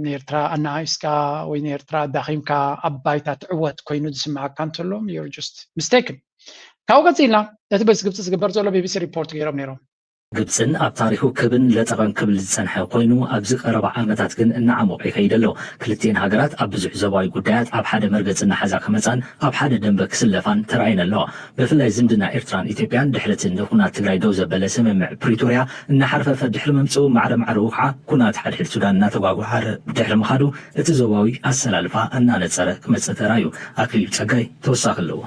ንኤርትራ ኣነኣኢስካ ወይ ንኤርትራ ኣዳኺምካ ኣብ ባይታ ትዕወት ኮይኑ ዝስምዓካ እንተሎ you're just mistaken። ካብኡ ቀፂልና ነቲ በዚ ግብፂ ዝግበር ዘሎ ቢቢሲ ሪፖርት ገይሮም ነይሮም። ግብፅን ኣብ ታሪኹ ክብን ለጠቐን ክብል ዝፀንሐ ኮይኑ ኣብዚ ቀረባ ዓመታት ግን እናዓሞቐ ይኸይድ ኣሎ። ክልቲኤን ሃገራት ኣብ ብዙሕ ዞባዊ ጉዳያት ኣብ ሓደ መርገፂ እናሓዛ ክመፃን ኣብ ሓደ ደንበ ክስለፋን ተራእየን ኣለዋ። ብፍላይ ዝምድና ኤርትራን ኢትዮጵያን ድሕሪ እቲ ንኹናት ትግራይ ደው ዘበለ ስምምዕ ፕሪቶርያ እናሓርፈፈ ድሕሪ ምምፅኡ ማዕረ ማዕረኡ ከዓ ኩናት ሓድሕድ ሱዳን እናተጓጓሃረ ድሕሪ ምኻዱ እቲ ዞባዊ ኣሰላልፋ እናነፀረ ክመፅእ ተራእዩ። ኣክሊሉ ፀጋይ ተወሳኺ ኣለዎ።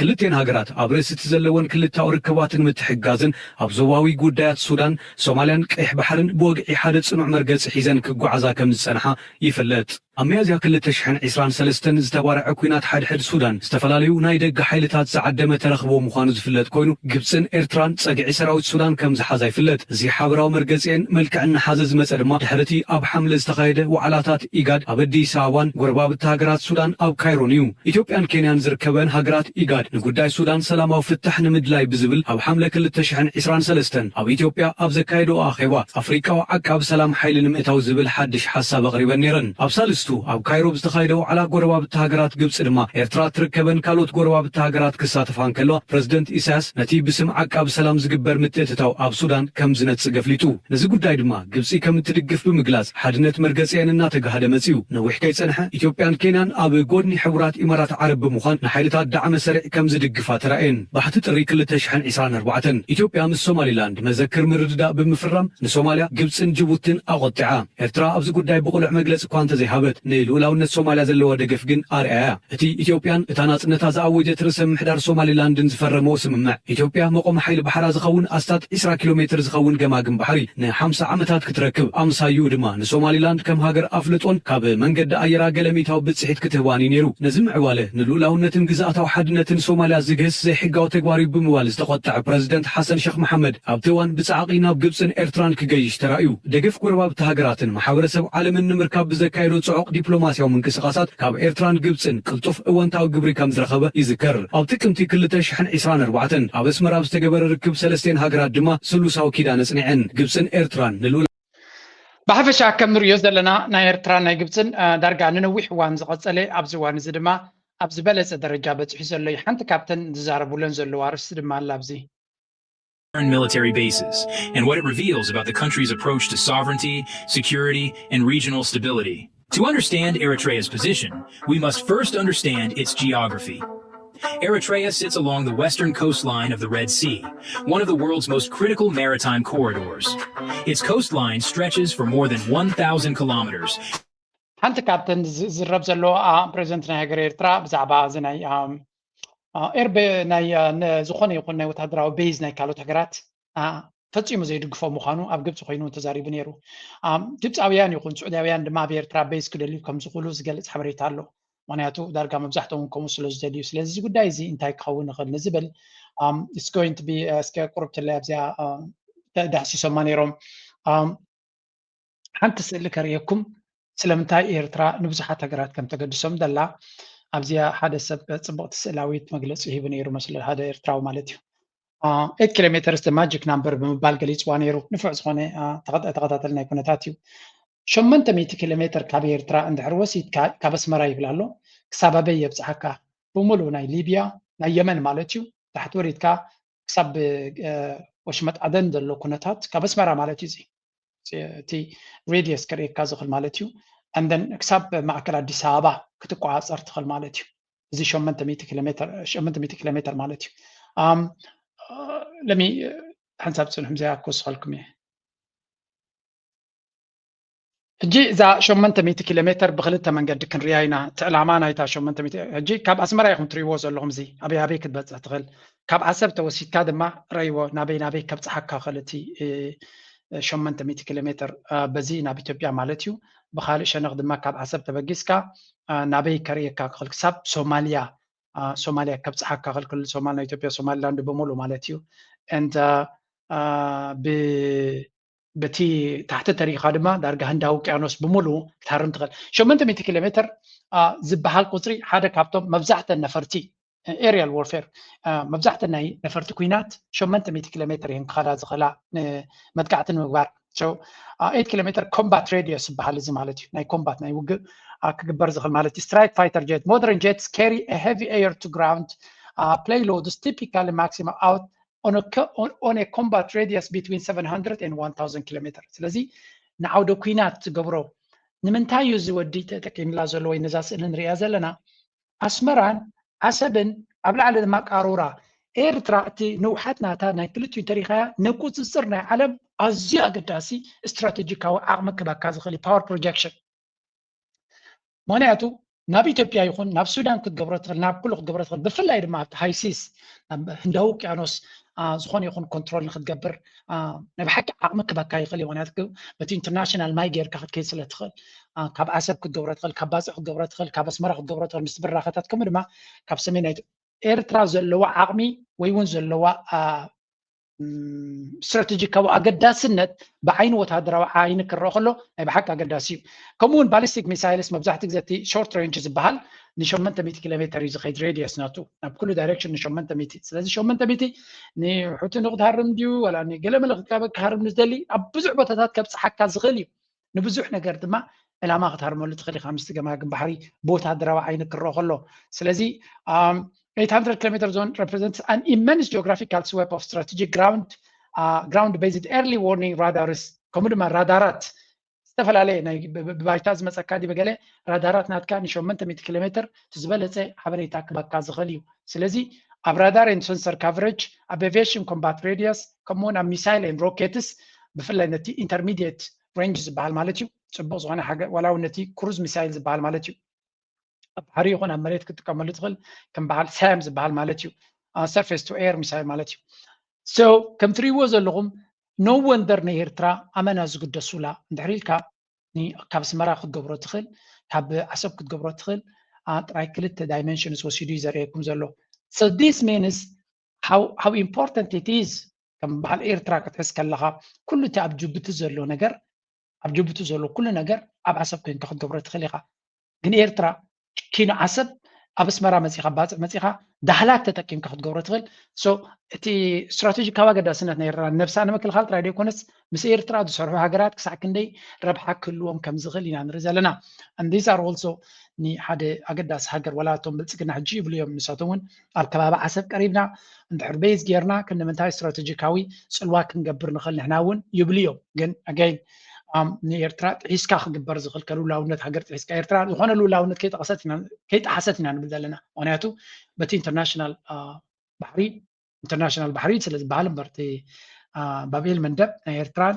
ክልቲኤን ሃገራት ኣብ ርእሲ እቲ ዘለወን ክልተኣዊ ርክባትን ምትሕግጋዝን ኣብ ዞባዊ ጉዳያት ሱዳን፣ ሶማልያን ቀይሕ ባሕርን ብወግዒ ሓደ ፅኑዕ መርገፂ ሒዘን ክጓዓዛ ከም ዝፀንሓ ይፍለጥ። ኣብ ሚያዝያ ክልተ ሽሕን ዕስራን ሰለስተን ዝተባርዐ ኲናት ሓድሕድ ሱዳን ዝተፈላለዩ ናይ ደገ ሓይልታት ዝዓደመ ተረኽቦ ምዃኑ ዝፍለጥ ኮይኑ ግብፅን ኤርትራን ፀግዒ ሰራዊት ሱዳን ከም ዝሓዛ ይፍለጥ። እዚ ሓበራዊ መርገፂኤን መልክዕ እናሓዘ ዝመፀ ድማ ድሕሪ እቲ ኣብ ሓምለ ዝተኻየደ ዋዕላታት ኢጋድ ኣብ ኣዲስ ኣበባን ጎረባብቲ ሃገራት ሱዳን ኣብ ካይሮን እዩ። ኢትዮጵያን ኬንያን ዝርከበን ሃገራት ኢጋድ ንጉዳይ ሱዳን ሰላማዊ ፍታሕ ንምድላይ ብዝብል ኣብ ሓምለ ክልተ ሽሕን ዕስራን ሰለስተን ኣብ ኢትዮጵያ ኣብ ዘካየደኦ ኣኼባ ኣፍሪቃዊ ዓቃቢ ሰላም ሓይሊ ንምእታው ዝብል ሓድሽ ሓሳብ ኣቕሪበን ነይረን። ኣብ ሳልስቱ ኣብ ካይሮ ብዝተኻየደ ዋዕላ ጎረባብቲ ሃገራት ግብፂ ድማ ኤርትራ ትርከበን ካልኦት ጎረባብቲ ሃገራት ክሳተፋ እንከለዋ ፕረዚደንት ኢሳያስ ነቲ ብስም ዓቃቢ ሰላም ዝግበር ምትእትታው ኣብ ሱዳን ከም ዝነጽግ ኣፍሊጡ። ነዚ ጉዳይ ድማ ግብፂ ከም እትድግፍ ብምግላጽ ሓድነት መርገጺአን እናተጋህደ መጺኡ። ነዊሕ ከይጸንሐ ኢትዮጵያን ኬንያን ኣብ ጎድኒ ሕቡራት ኢማራት ዓረብ ብምዃን ንሓይልታት ዳዕመ ሰሪዕ ከም ዝድግፋ ተራእየን። ባሕቲ ጥሪ ክልተ ሽሕን ዕስራን ኣርባዕተን ኢትዮጵያ ምስ ሶማሊላንድ መዘክር ምርድዳእ ብምፍራም ንሶማልያ፣ ግብፅን ጅቡትን ኣቖጢዓ። ኤርትራ ኣብዚ ጉዳይ ብቕሉዕ መግለጺ እኳ እንተዘይሃበት፣ ንልኡላውነት ሶማልያ ዘለዋ ደገፍ ግን ኣርኣያ። እቲ ኢትዮጵያን እታ ናጽነታ ዝኣወጀት ርእሰ ምምሕዳር ሶማሊላንድን ዝፈረመኦ ስምምዕ፣ ኢትዮጵያ መቆም ሓይሊ ባሕራ ዝኸውን ኣስታት ዕስራ ኪሎ ሜትር ዝኸውን ገማግም ባሕሪ ንሓምሳ ዓመታት ክትረክብ፣ ኣምሳይኡ ድማ ንሶማሊላንድ ከም ሃገር ኣፍልጦን ካብ መንገዲ ኣየራ ገለ ሚእታዊ ብጽሒት ክትህባን እዩ ነይሩ። ነዚ ምዕባለ ንልኡላውነትን ግዝኣታዊ ሓድነትን ሶማልያ ዝግህስ ዘይሕጋዊ ተግባር እዩ ብምባል ዝተቖጠዐ ፕረዚደንት ሓሰን ሸኽ መሓመድ፣ ኣብቲ እዋን ብጻዕቒ ናብ ግብጽን ኤርትራን ክገይሽ ተራእዩ። ደገፍ ጎረባብቲ ሃገራትን ማሕበረሰብ ዓለምን ንምርካብ ብዘካየዶ ጽዑቕ ዲፕሎማስያዊ ምንቅስቓሳት ካብ ኤርትራን ግብጽን ቅልጡፍ እወንታዊ ግብሪ ከም ዝረኸበ ይዝከር። ኣብ ጥቅምቲ ክልተ ሽሕን ዕስራን ኣርባዕተን ኣብ ኣስመራ ኣብ ዝተገበረ ርክብ ሰለስቴን ሃገራት ድማ ስሉሳዊ ኪዳን ኣጽኒዐን። ግብጽን ኤርትራን ንልኡላ ብሓፈሻ ከም ንርእዮ ዘለና ናይ ኤርትራን ናይ ግብጽን፣ እ፣ ዳርጋ ንነዊሕ እዋን ዝቐጸለ፣ ኣብዚ እዋን እዚ ድማ ኣብ ዝበለጸ ደረጃ በጺሑ ዘሎ እዩ። ሓንቲ ካብተን ዝዛረቡለን ዘለዋ ኣርእስቲ ድማ ኣላ ኣብዚ። Foreign military bases and what it reveals about the country's approach to sovereignty, security, and regional stability. To understand Eritrea's position, we must first understand its geography. Eritrea sits along the western coastline of the Red Sea, one of the world's most critical maritime corridors. Its coastline stretches for more than one thousand kilometers. ሓንቲ ካብተን ዝረብ ዘለዋ ፕሬዚደንት ናይ ሃገር ኤርትራ ብዛዕባ እዚ ናይ ኤርበ ናይ ዝኾነ ይኹን ናይ ወታደራዊ ቤዝ ናይ ካልኦት ሃገራት ፈጺሙ ዘይድግፎ ምዃኑ ኣብ ግብፂ ኮይኑ ተዛሪቡ ነይሩ። ግብፃውያን ይኹን ስዑዳውያን ድማ ኣብ ኤርትራ ቤዝ ክደልዩ ከም ዝኽእሉ ዝገልፅ ሓበሬታ ኣሎ። ምክንያቱ ዳርጋ መብዛሕትኦም ከምኡ ስለ ዝደልዩ። ስለዚ እዚ ጉዳይ እዚ እንታይ ክኸውን ይኽእል ንዝብል እስከ ቁርብትላይ ኣብዚኣ ዳህሲሶማ ነይሮም። ሓንቲ ስእሊ ከርእየኩም ስለምንታይ ኤርትራ ንብዙሓት ሃገራት ከም ተገድሶም ደላ ኣብዚኣ ሓደ ሰብ ጽብቕቲ ስእላዊት መግለጺ ሂቡ ነይሩ መስለ ሓደ ኤርትራዊ ማለት እዩ። ኤት ኪሎ ሜተር ስ magic number ብምባል ገሊጽዋ ነይሩ። ንፉዕ ዝኾነ ተኸታተሊ ናይ ኩነታት እዩ። ሸሞንተ ሚእቲ ኪሎ ሜተር ካብ ኤርትራ እንድሕር ወሲድካ ካብ ኣስመራ ይብል ኣሎ ክሳብ ኣበይ የብጽሓካ? ብምሉእ ናይ ሊብያ ናይ የመን ማለት እዩ ታሕቲ ወሪድካ ክሳብ ወሽመጥ ዓደን ዘሎ ኩነታት ካብ ኣስመራ ማለት እዩ። እዚ እቲ radius ከርእየካ ዝኽእል ማለት እዩ። And then ክሳብ ማእከል ኣዲስ ኣበባ ክትቆፃፀር ትኽእል ማለት እዩ። እዚ ሸሞንተ ሚእቲ ኪሎ ሜትር ሸሞንተ ሚእቲ ኪሎ ሜትር ማለት እዩ። ለሚ ሓንሳብ ፅንሑ ምዘያ ክወስኸልኩም እየ። ሕጂ እዛ ሸሞንተ ሚእቲ ኪሎ ሜትር ብክልተ መንገዲ ክንሪያ ኢና። እቲ ዕላማ ናይታ ሸሞንተ ሚእቲ ሕጂ ካብ ኣስመራ ኢኹም ትሪእዎ ዘለኹም እዚ ኣበይ ኣበይ ክትበፅሕ ትኽእል። ካብ ዓሰብ ተወሲድካ ድማ ረይዎ ናበይ ናበይ ከብፅሓካ ክኽእል እቲ ሸሞንተ ሚእቲ ኪሎ ሜትር በዚ ናብ ኢትዮጵያ ማለት እዩ። ብካልእ ሸነኽ ድማ ካብ ዓሰብ ተበጊስካ ናበይ ከርእየካ ክኽእል ክሳብ ሶማልያ ሶማልያ ከብፅሓካ ክኽእል ክልል ሶማል ናይ ኢትዮጵያ ሶማሊላንድ ብምሉእ ማለት እዩ። And በቲ ታሕቲ ተሪኻ ድማ ዳርጋ ህንዳዊ ውቅያኖስ ብምሉኡ ክትሃርም ትኽእል። ሸሞንተ ሚእቲ ኪሎ ሜትር ዝበሃል ቁፅሪ ሓደ ካብቶም መብዛሕተን ነፈርቲ aerial warfare መብዛሕተን ናይ ነፈርቲ ኲናት ሸሞንተ ሚእቲ ኪሎ ሜትር እየን ክኸዳ ዝኽእላ ንመጥቃዕቲ ንምግባር። So eight kilometer combat radius ዝበሃል እዚ ማለት እዩ ናይ ኮምባት ናይ ውግእ ክግበር ዝኽእል ማለት እዩ። Strike fighter jet modern jets carry a heavy air to ground payloads typically maximum out on a, on a combat radius between seven hundred and one thousand kilometer። ስለዚ ንዓውደ ኲናት ትገብሮ ንምንታይ እዩ እዚ ወዲ ተጠቂምላ ዘሎ ወይ ነዛ ስእሊ ንሪኣ ዘለና ኣስመራን ዓሰብን ኣብ ላዕሊ ድማ ቃሩራ ኤርትራ እቲ ንውሓት ናታ ናይ ክልቲኡ ተሪኻያ ንቁፅፅር ናይ ዓለም ኣዝዩ ኣገዳሲ ስትራቴጂካዊ ዓቕሚ ክበካ ዝኽእል power projection። ምክንያቱ ናብ ኢትዮጵያ ይኹን ናብ ሱዳን ክትገብሮ ትኽእል ናብ ኩሉ ክትገብሮ ትኽእል ብፍላይ ድማ ኣብቲ ሃይሲስ ናብ ህንዳዊ ውቅያኖስ ዝኾነ ይኹን ኮንትሮል ንክትገብር ናይ ብሓቂ ዓቕሚ ክበካ ይኽእል እዩ። ምክንያቱ በቲ ኢንተርናሽናል ማይ ጌርካ ክትከይድ ስለ ትኽእል ካብ ዓሰብ ክትገብሮ ትኽእል ካብ ባፅዕ ክትገብሮ ትኽእል ካብ ኣስመራ ክትገብሮ ትኽእል ምስ ብራኸታት ከምኡ ድማ ካብ ሰሜን ኤርትራ ዘለዋ ዓቕሚ ወይ እውን ዘለዋ ስትራቴጂካዊ ኣገዳስነት ብዓይኒ ወታደራዊ ዓይኒ ክረአ ከሎ ናይ ብሓቂ ኣገዳሲ እዩ። ከምኡ እውን ballistic missiles መብዛሕትኡ ግዜ እቲ short range ዝበሃል ንሸሞንተ ሚእቲ ኪሎ ሜተር እዩ ዝኸይድ radius ናቱ ናብ ኩሉ direction ንሸሞንተ ሚእቲ ስለዚ ሸሞንተ ሚእቲ ንሑቲ ንክትሃርም ድዩ ዋላ ንገለመለ ክካበ ክሃርም ንዝደሊ ኣብ ብዙሕ ቦታታት ከብፅሓካ ዝኽእል እዩ። ንብዙሕ ነገር ድማ ዕላማ ክትሃርመሉ ትኽእል ኢኻ። ምስቲ ገማግም ባሕሪ ብወታደራዊ ዓይኒ ክረኦ ከሎ። ስለዚ um, eight hundred kilometer zone represents an immense geographical sweep of strategic ground uh, ground based early warning radars ከምኡ ድማ ራዳራት ዝተፈላለየ ናይ ብ- ብ- ብባይታ ዝመፀካ ዲ በገለ ራዳራት ናትካ ን800 ኪሎ ሜትር እቲ ዝበለፀ ሓበሬታ ክበካ ዝኽእል እዩ። ስለዚ ኣብ radar and sensor coverage ኣብ aviation combat radius ከምኡውን ኣብ missile and rockets ብፍላይ ነቲ intermediate range ዝበሃል ማለት እዩ። ፅቡቅ ዝኾነ ሓገ ዋላ እውን ነቲ cruise missile ዝበሃል ማለት እዩ ኣብ ባሕሪ ይኹን ኣብ መሬት ክትጥቀመሉ ትኽእል ከም በዓል ሳም ዝበሃል ማለት እዩ። Surface to air missile ማለት እዩ። So ከም ትሪእዎ ዘለኹም no wonder ንኤርትራ ኣመና ዝግደሱላ እንድሕር ኢልካ ካብ ኣስመራ ክትገብሮ ትኽእል ካብ ዓሰብ ክትገብሮ ትኽእል ጥራይ ክልተ dimensions ወሲዱ እዩ ዘርእየኩም ዘሎ። So this means how, how important it is ከም በዓል ኤርትራ ክትሕዝ ከለኻ ኩሉ እቲ ኣብ ጅቡቲ ዘሎ ነገር ኣብ ጅቡቲ ዘሎ ኩሉ ነገር ኣብ ዓሰብ ኮይንካ ክትገብሮ ትኽእል ኢኻ። ግን ኤርትራ ኪኖ ዓሰብ ኣብ ኣስመራ መፂኻ ባፅዕ መፂኻ ዳህላክ ተጠቂምካ ክትገብሮ ትኽእል። So እቲ ስትራቴጂካዊ ኣገዳስነት ናይ ኤርትራ ነብሳ ንምክልኻል ጥራይ ዘይኮነስ ምስ ኤርትራ ዝሰርሑ ሃገራት ክሳዕ ክንደይ ረብሓ ክህልዎም ከም ዝኽእል ኢና ንርኢ ዘለና። And these are also ንሓደ ኣገዳሲ ሃገር ዋላ እቶም ብልፅግና ሕጂ ይብሉ እዮም ንሳቶም እውን ኣብ ከባቢ ዓሰብ ቀሪብና እንድሕር ቤዝ ጌርና ክንምንታይ ስትራቴጂካዊ ፅልዋ ክንገብር ንኽእል ንሕና እውን ይብሉ እዮም። ግን again ንኤርትራ ጥሒስካ ክግበር ዝኽእል ከልውላውነት ሃገር ጥሒስካ ኤርትራ ዝኾነ ልውላውነት ከይጠሓሰት ኢና ንብል ዘለና። ምክንያቱ በቲ ኢንተርናሽናል ባሕሪ ኢንተርናሽናል ባሕሪ ስለ ዝበሃል እምበር እቲ ባብኤል መንደብ ናይ ኤርትራን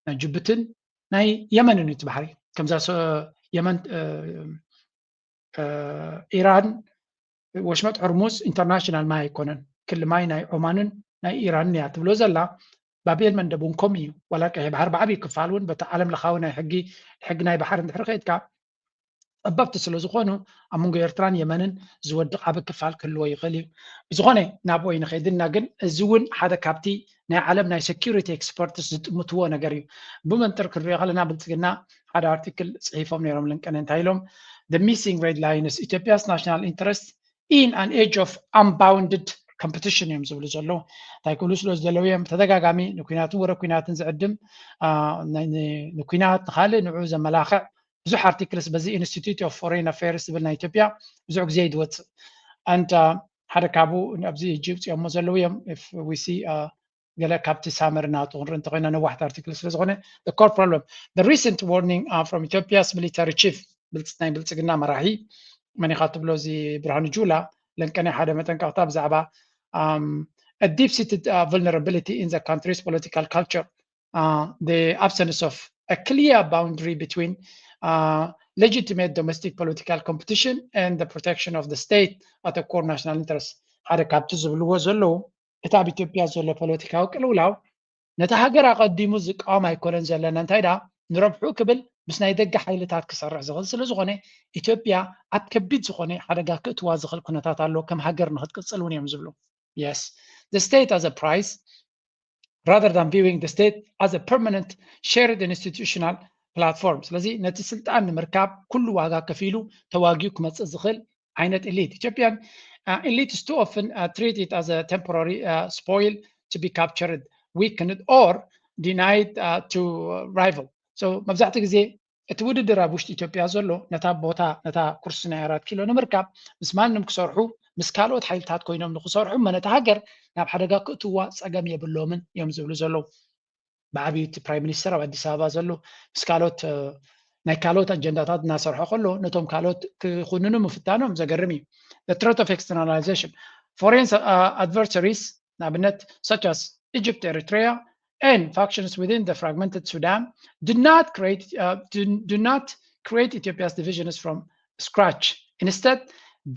ናይ ጅቡትን ናይ የመንን እዩ እቲ ባሕሪ። ከምዛ የመን ኢራን ወሽመጥ ሕርሙዝ ኢንተርናሽናል ማይ ኣይኮነን፣ ክሊ ማይ ናይ ኦማንን ናይ ኢራንን እያ ትብሎ ዘላ። ባብኤል መንደብ እውን ከምኡ እዩ። ዋላ ቀይሕ ባሕር ብዓብዪ ክፋል እውን በቲ ዓለም ለኻዊ ናይ ሕጊ ሕጊ ናይ ባሕሪ እንድሕር ከይድካ ጸበብቲ ስለ ዝኾኑ ኣብ መንጎ ኤርትራን የመንን ዝወድቕ ዓቢ ክፋል ክህልዎ ይኽእል እዩ። ብዝኾነ ናብኡ ኣይንኸይድና፣ ግን እዚ እውን ሓደ ካብቲ ናይ ዓለም ናይ security experts ዝጥምትዎ ነገር እዩ። ብመንጥር ክንሪኦ ከለና ብልጽግና ሓደ ኣርቲክል ጽሒፎም ነይሮም ልንቀነ እንታይ ኢሎም the missing red lines Ethiopia's national interest in an age of unbounded competition እዮም ዝብሉ ዘለዉ። እንታይ ክብሉ ስለ ዝደለዉ እዮም ተደጋጋሚ ንኩናትን ወረ ኩናትን ዝዕድም ንኩናት ንካልእ ንዑ ዘመላኽዕ ብዙሕ ኣርቲክልስ በዚ Institute of Foreign Affairs ዝብል ናይ ኢትዮጵያ ብዙሕ ግዜ እዩ ዝወፅእ። And ሓደ ካብኡ ኣብዚ ሕጂ ውፅኦሞ ዘለዉ እዮም። If we see ገለ ካብቲ ሳመሪ ናቱ ክንርኢ እንተኮይና ነዋሕቲ ኣርቲክል ስለ ዝኾነ the core problem the recent warning from Ethiopia's military chief ናይ ብልፅግና መራሒ መን ኢኻ ትብሎ እዚ ብርሃኑ ጁላ ለንቀነ ሓደ መጠንቀቕታ ብዛዕባ a deep-seated vulnerability in the country's political culture, the absence of a clear boundary between legitimate domestic political competition and the protection of the state at a core national interest ሓደ ካብቲ ዝብልዎ ዘለዉ እቲ ኣብ ኢትዮጵያ ዘሎ ፖለቲካዊ ቅልውላው ነቲ ሃገር ኣቐዲሙ ዝቃወም ኣይኮነን ዘለና እንታይ ደኣ ንረብሑ ክብል ምስ ናይ ደገ ሓይልታት ክሰርሕ ዝኽእል ስለ ዝኾነ ኢትዮጵያ ኣብ ከቢድ ዝኾነ ሓደጋ ክእትዋ ዝኽእል ኩነታት ኣሎ ከም ሃገር ንክትቅፅል እውን እዮም ዝብሉ። Yes, the state as a price rather than viewing the state as a permanent shared institutional platform ስለዚ ነቲ ስልጣን ንምርካብ ኩሉ ዋጋ ከፊሉ ተዋጊኡ ክመፅእ ዝኽእል ዓይነት elite Ethiopian elite is too often treated as a temporary spoil to be captured, weakened or denied to rival. So መብዛሕትኡ ግዜ እቲ ውድድር ኣብ ውሽጢ ኢትዮጵያ ዘሎ ነታ ቦታ ነታ ኩርሲ ናይ ኣራት ኪሎ ንምርካብ ምስ ማንም ክሰርሑ ምስ ካልኦት ሓይልታት ኮይኖም ንክሰርሑ እሞ ነታ ሃገር ናብ ሓደጋ ክእትዋ ፀገም የብሎምን እዮም ዝብሉ ዘለዉ። ብዓብዩ እቲ ፕራይም ሚኒስተር ኣብ ኣዲስ ኣበባ ዘሎ ምስ ካልኦት ናይ ካልኦት ኣጀንዳታት እናሰርሖ ከሎ ነቶም ካልኦት ክኹንኑ ምፍታኖም ዘገርም እዩ። The threat of externalization. Foreign adversaries ንኣብነት such as Egypt, Eritrea and factions within the fragmented Sudan do not create uh, do, do not create Ethiopia's divisions from scratch. Instead,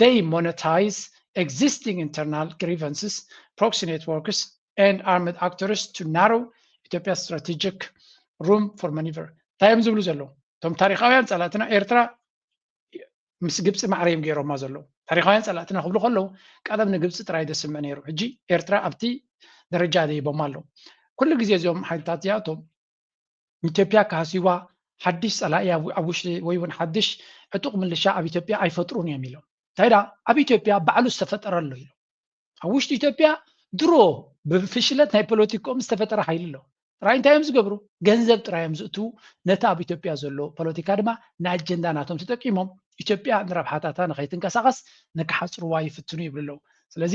they monetize existing internal grievances, proxy networks and armed actors to narrow Ethiopia's strategic room for maneuver. እንታይ እዮም ዝብሉ ዘለዉ? እቶም ታሪኻውያን ጸላእትና ኤርትራ ምስ ግብፂ ማዕረ እዮም ገይሮማ ዘለዉ። ታሪኻውያን ጸላእትና ክብሉ ከለዉ ቀደም ንግብፂ ጥራይ ዘስምዕ ነይሩ። ሕጂ ኤርትራ ኣብቲ ደረጃ ደይቦማ ኣለዉ። ኩሉ ግዜ እዚኦም ሓይልታት እዚኣቶም ኢትዮጵያ ክሃስይዋ ሓድሽ ጸላኢ ኣብ ውሽጢ ወይ እውን ሓድሽ ዕጡቕ ምልሻ ኣብ ኢትዮጵያ ኣይፈጥሩን እዮም ኢሎም። እንታይ ደኣ ኣብ ኢትዮጵያ ባዕሉ ዝተፈጠረ ኣሎ ኢሎም። ኣብ ውሽጢ ኢትዮጵያ ድሮ ብፍሽለት ናይ ፖለቲክኦም ዝተፈጠረ ሓይሊ ኣሎ። ጥራይ እንታይ እዮም ዝገብሩ? ገንዘብ ጥራይ እዮም ዝእትዉ። ነቲ ኣብ ኢትዮጵያ ዘሎ ፖለቲካ ድማ ንኣጀንዳ ናቶም ተጠቂሞም ኢትዮጵያ ንረብሓታታ ንኸይትንቀሳቐስ ንክሓፅርዋ ይፍትኑ ይብሉ ኣለዉ። ስለዚ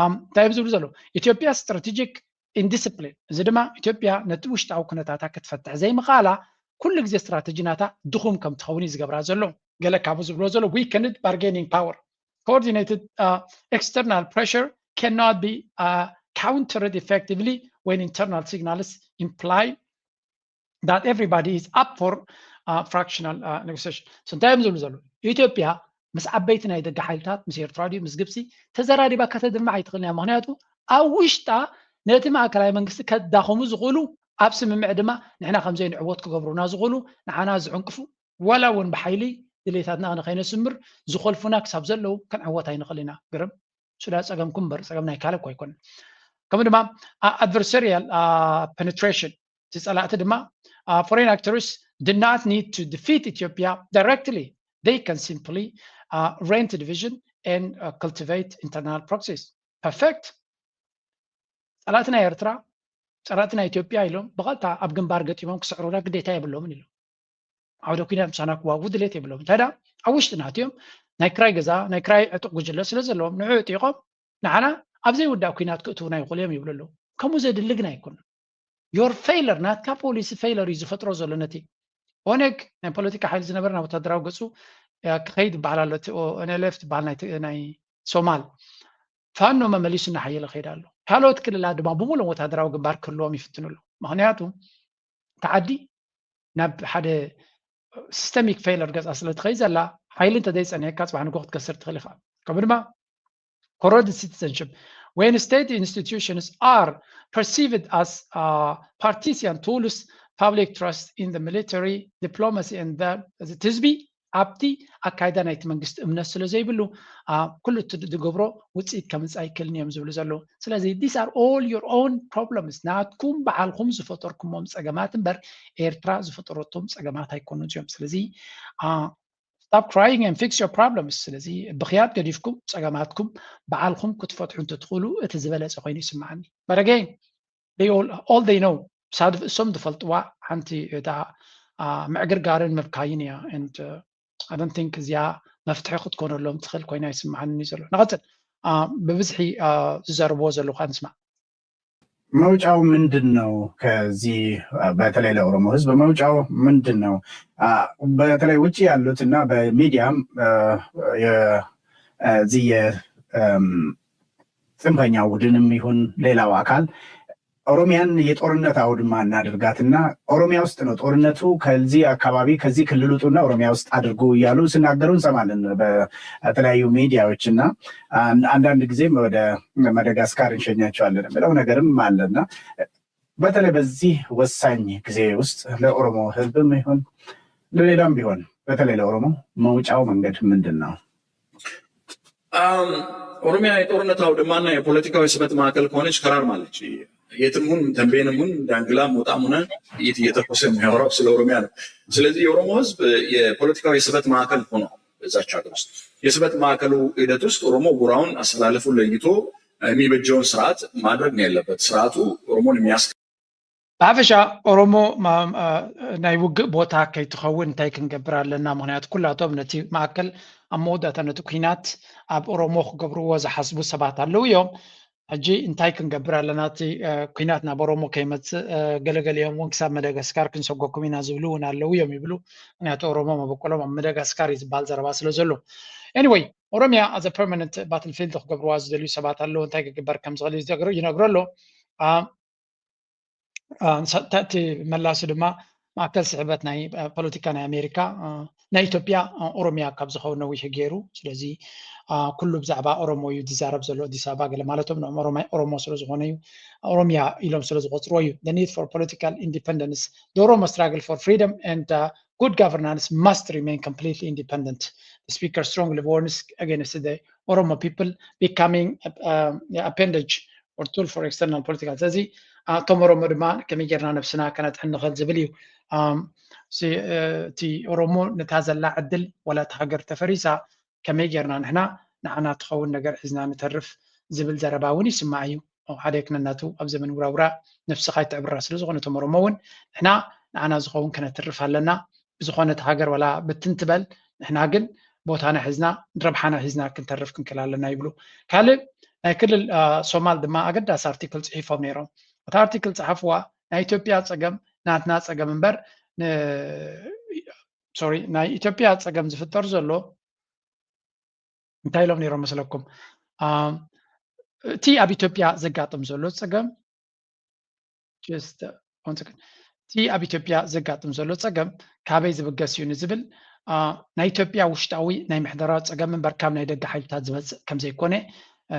እንታይ እዮም ዝብሉ ዘለዉ? ኢትዮጵያ ስትራቴጂክ ኢንዲስፕሊን፣ እዚ ድማ ኢትዮጵያ ነቲ ውሽጣዊ ኩነታታ ክትፈትሕ ዘይምኽኣላ ኩሉ ግዜ ስትራተጂ ናታ ድኹም ከም ትኸውን እዩ ዝገብራ ዘሎ። ገለ ካብኡ ዝብልዎ ዘሎ weakened bargaining power, coordinated external pressure cannot be countered effectively when internal signals imply that everybody is up for fractional negotiation. So እንታይ እዮም ዝብሉ ዘለዉ? ኢትዮጵያ ምስ ዓበይቲ ናይ ደገ ሓይልታት፣ ምስ ኤርትራ ድዩ ምስ ግብፂ ተዘራሪባ ከተድምዕ ኣይትኽእልን እያ። ምክንያቱ ኣብ ውሽጣ ነቲ ማእከላይ መንግስቲ ከዳኸሙ ዝኽእሉ፣ ኣብ ስምምዕ ድማ ንሕና ከም ዘይንዕወት ክገብሩና ዝኽእሉ፣ ንዓና ዝዕንቅፉ፣ ዋላ እውን ብሓይሊ ድሌታትና ንኸይነስምር ዝኾልፉና ክሳብ ዘለዉ ክንዕወት ኣይንኽእል ኢና። ግርም። እሱ ዳ ጸገምኩም እምበር ጸገም ናይ ካልእ እኮ ኣይኮነን። ከምኡ ድማ adversarial penetration፣ እቲ ጸላእቲ ድማ foreign actors do not need to defeat Ethiopia directly, they can simply rent division and cultivate internal proxies. Perfect። ጸላእቲ ናይ ኤርትራ፣ ጸላእቲ ናይ ኢትዮጵያ ኢሎም ብቐጥታ ኣብ ግንባር ገጢሞም ክስዕሩና ግዴታ የብሎምን ኢሎም። ዓውደ ኲናት ምሳና ክዋግኡ ድሌት የብሎም። እንታይ ደኣ ኣብ ውሽጥና ኣትዮም ናይ ክራይ ገዛ፣ ናይ ክራይ ዕጡቕ ጉጅለ ስለ ዘለዎም ንዑ ዕጢቖም ንዓና ኣብ ዘይውዳእ ኲናት ክእትዉና ይኽእሉ እዮም ይብሉ ኣለዉ። ከምኡ ዘድሊ ግን ኣይኮነን። Your failure፣ ናትካ ፖሊሲ failure እዩ ዝፈጥሮ ዘሎ። ነቲ ኦነግ ናይ ፖለቲካ ሓይሊ ዝነበረ ናብ ወታደራዊ ገጹ ክኸይድ ይበሃል ኣሎ። እቲ NLF ትበሃል ናይ ሶማል ፋኖ መመሊሱ እናሓየለ ከይድ ኣሎ። ካልኦት ክልላት ድማ ብምሉኦም ወታደራዊ ግንባር ክህልዎም ይፍትኑ ኣለዉ። ምክንያቱ እቲ ዓዲ ናብ ሓደ ሲስተሚክ ፌለር ገፃ ስለ ትኸይድ ዘላ ሓይሊ እንተዘይፀኒሕካ ፅባሕ ንጎ ክትከስር ትኽእል ኢኻ። ከምኡ ድማ corroded citizenship, when state institutions are perceived as partisan tools, public trust in the military, diplomacy and the ህዝቢ ኣብቲ ኣካይዳ ናይቲ መንግስቲ እምነት ስለ ዘይብሉ ኩሉ እቲ ዝገብሮ ውፅኢት ከምፅእ ኣይክእልን እዮም ዝብሉ ዘለዉ። ስለዚ these are all your own problems፣ ናትኩም በዓልኩም ዝፈጠርኩሞም ፀገማት እምበር ኤርትራ ዝፈጠረቶም ፀገማት ኣይኮኑን እዮም። ስለዚ stop crying and fix your problems። ስለዚ ብኽያት ገዲፍኩም ፀገማትኩም በዓልኩም ክትፈትሑ እንትትኽእሉ እቲ ዝበለፀ ኮይኑ ይስምዓኒ። But again, they all, all they know፣ ሳድፍ እሶም ዝፈልጥዋ ሓንቲ እታ ምዕግርጋርን ምብካይን እያ። And I don't think እዚኣ መፍትሒ ክትኮነሎም ትኽእል ኮይና ይስምዓኒ ዘሎ። ንቐፅል። ብብዝሒ ዝዘርብዎ ዘለኹ ንስማዕ። መውጫው ምንድን ነው? ከዚህ በተለይ ለኦሮሞ ህዝብ መውጫው ምንድን ነው? በተለይ ውጭ ያሉት እና በሚዲያም እዚህ የጽንፈኛው ቡድንም ይሁን ሌላው አካል ኦሮሚያን የጦርነት አውድማ እናድርጋትና ኦሮሚያ ውስጥ ነው ጦርነቱ፣ ከዚህ አካባቢ ከዚህ ክልል ውጡና ኦሮሚያ ውስጥ አድርጉ እያሉ ሲናገሩ እንሰማለን በተለያዩ ሚዲያዎች እና አንዳንድ ጊዜም ወደ ማዳጋስካር እንሸኛቸዋለን የሚለው ነገርም አለና በተለይ በዚህ ወሳኝ ጊዜ ውስጥ ለኦሮሞ ህዝብም ይሁን ለሌላም ቢሆን በተለይ ለኦሮሞ መውጫው መንገድ ምንድን ነው? ኦሮሚያ የጦርነት አውድማና የፖለቲካዊ ስበት ማዕከል ከሆነች ከራርማለች። የትም ሁን፣ ተንቤንም ሁን፣ ዳንግላ፣ ሞጣም ሆነ ጥይት እየተኮሰ የሚያወራው ስለ ኦሮሚያ ነው። ስለዚህ የኦሮሞ ህዝብ የፖለቲካዊ ስበት ማዕከል ሆኖ በዛች ሀገር ውስጥ የስበት ማዕከሉ ሂደት ውስጥ ኦሮሞ ጎራውን አሰላለፉን ለይቶ የሚበጀውን ስርዓት ማድረግ ነው ያለበት። ስርዓቱ ኦሮሞን የሚያስ ብሓፈሻ ኦሮሞ ናይ ውግእ ቦታ ከይትኸውን እንታይ ክንገብር ኣለና? ምክንያቱ ኩላቶም ነቲ ማእከል ኣብ መወዳእታ ነቲ ኲናት ኣብ ኦሮሞ ክገብርዎ ዝሓስቡ ሰባት ኣለዉ እዮም። ሕጂ እንታይ ክንገብር ኣለና? እቲ ኲናት ናብ ኦሮሞ ከይመፅእ ገለገሊኦም እውን ክሳብ መደጋስካር ክንሰጎኩም ኢና ዝብሉ እውን ኣለዉ እዮም ይብሉ። ምክንያቱ ኦሮሞ መበቆሎም ኣብ መደጋስካር እዩ ዝበሃል ዘረባ ስለ ዘሎ። Anyway፣ ኦሮሚያ as a permanent battlefield ክገብርዋ ዝደልዩ ሰባት ኣለዉ። እንታይ ክግበር ከም ዝኽእል ይነግሮ ኣሎ። እቲ መላሲ ድማ ማእከል ስሕበት ናይ ፖለቲካ ናይ ኣሜሪካ ናይ ኢትዮጵያ ኦሮሚያ ካብ ዝኸውን ነዊሑ ገይሩ። ስለዚ ኩሉ ብዛዕባ ኦሮሞ እዩ ዝዛረብ ዘሎ ኣዲስ ኣበባ ገለ ማለቶም ንኦም ኦሮሞ ስለ ዝኾነ እዩ ኦሮሚያ ኢሎም ስለ ዝቆፅርዎ እዩ። The need for political independence, the Oromo struggle for freedom and good governance must remain completely independent. The speaker strongly warns against the Oromo people becoming appendage or tool for external political። ስለዚ እቶም ኦሮሞ ድማ ከመይ ጌርና ነብስና ከነድሕን ንኽእል ዝብል እዩ። እቲ ኦሮሞ ነታ ዘላ ዕድል ዋላ እታ ሃገር ተፈሪሳ ከመይ ጌርና ንሕና ንዓና ትኸውን ነገር ሒዝና ንተርፍ ዝብል ዘረባ እውን ይስማዕ እዩ። ሓደ ክነናቱ ኣብ ዘመን ውራውራ ነፍስኻ ይትዕብራ ስለ ዝኾነ እቶም ኦሮሞ እውን ንሕና ንዓና ዝኸውን ከነትርፍ ኣለና። ብዝኾነ እቲ ሃገር ዋላ ብትን ትበል ንሕና ግን ቦታና ሒዝና ረብሓና ሒዝና ክንተርፍ ክንክእል ኣለና ይብሉ። ካልእ ናይ ክልል ሶማል ድማ ኣገዳሲ ኣርቲክል ፅሒፎም ነይሮም። እቲ ኣርቲክል ፀሓፍዋ ናይ ኢትዮጵያ ፀገም ናትና ፀገም እምበር ሶሪ ናይ ኢትዮጵያ ፀገም ዝፍጠር ዘሎ እንታይ ኢሎም ነይሮም መስለኩም? እቲ ኣብ ኢትዮጵያ ዘጋጥም ዘሎ ፀገም እቲ ኣብ ኢትዮጵያ ዘጋጥም ዘሎ ፀገም ካበይ ዝብገስ እዩ ንዝብል ናይ ኢትዮጵያ ውሽጣዊ ናይ ምሕደራዊ ፀገም እምበር ካብ ናይ ደገ ሓይልታት ዝመፅእ ከምዘይኮነ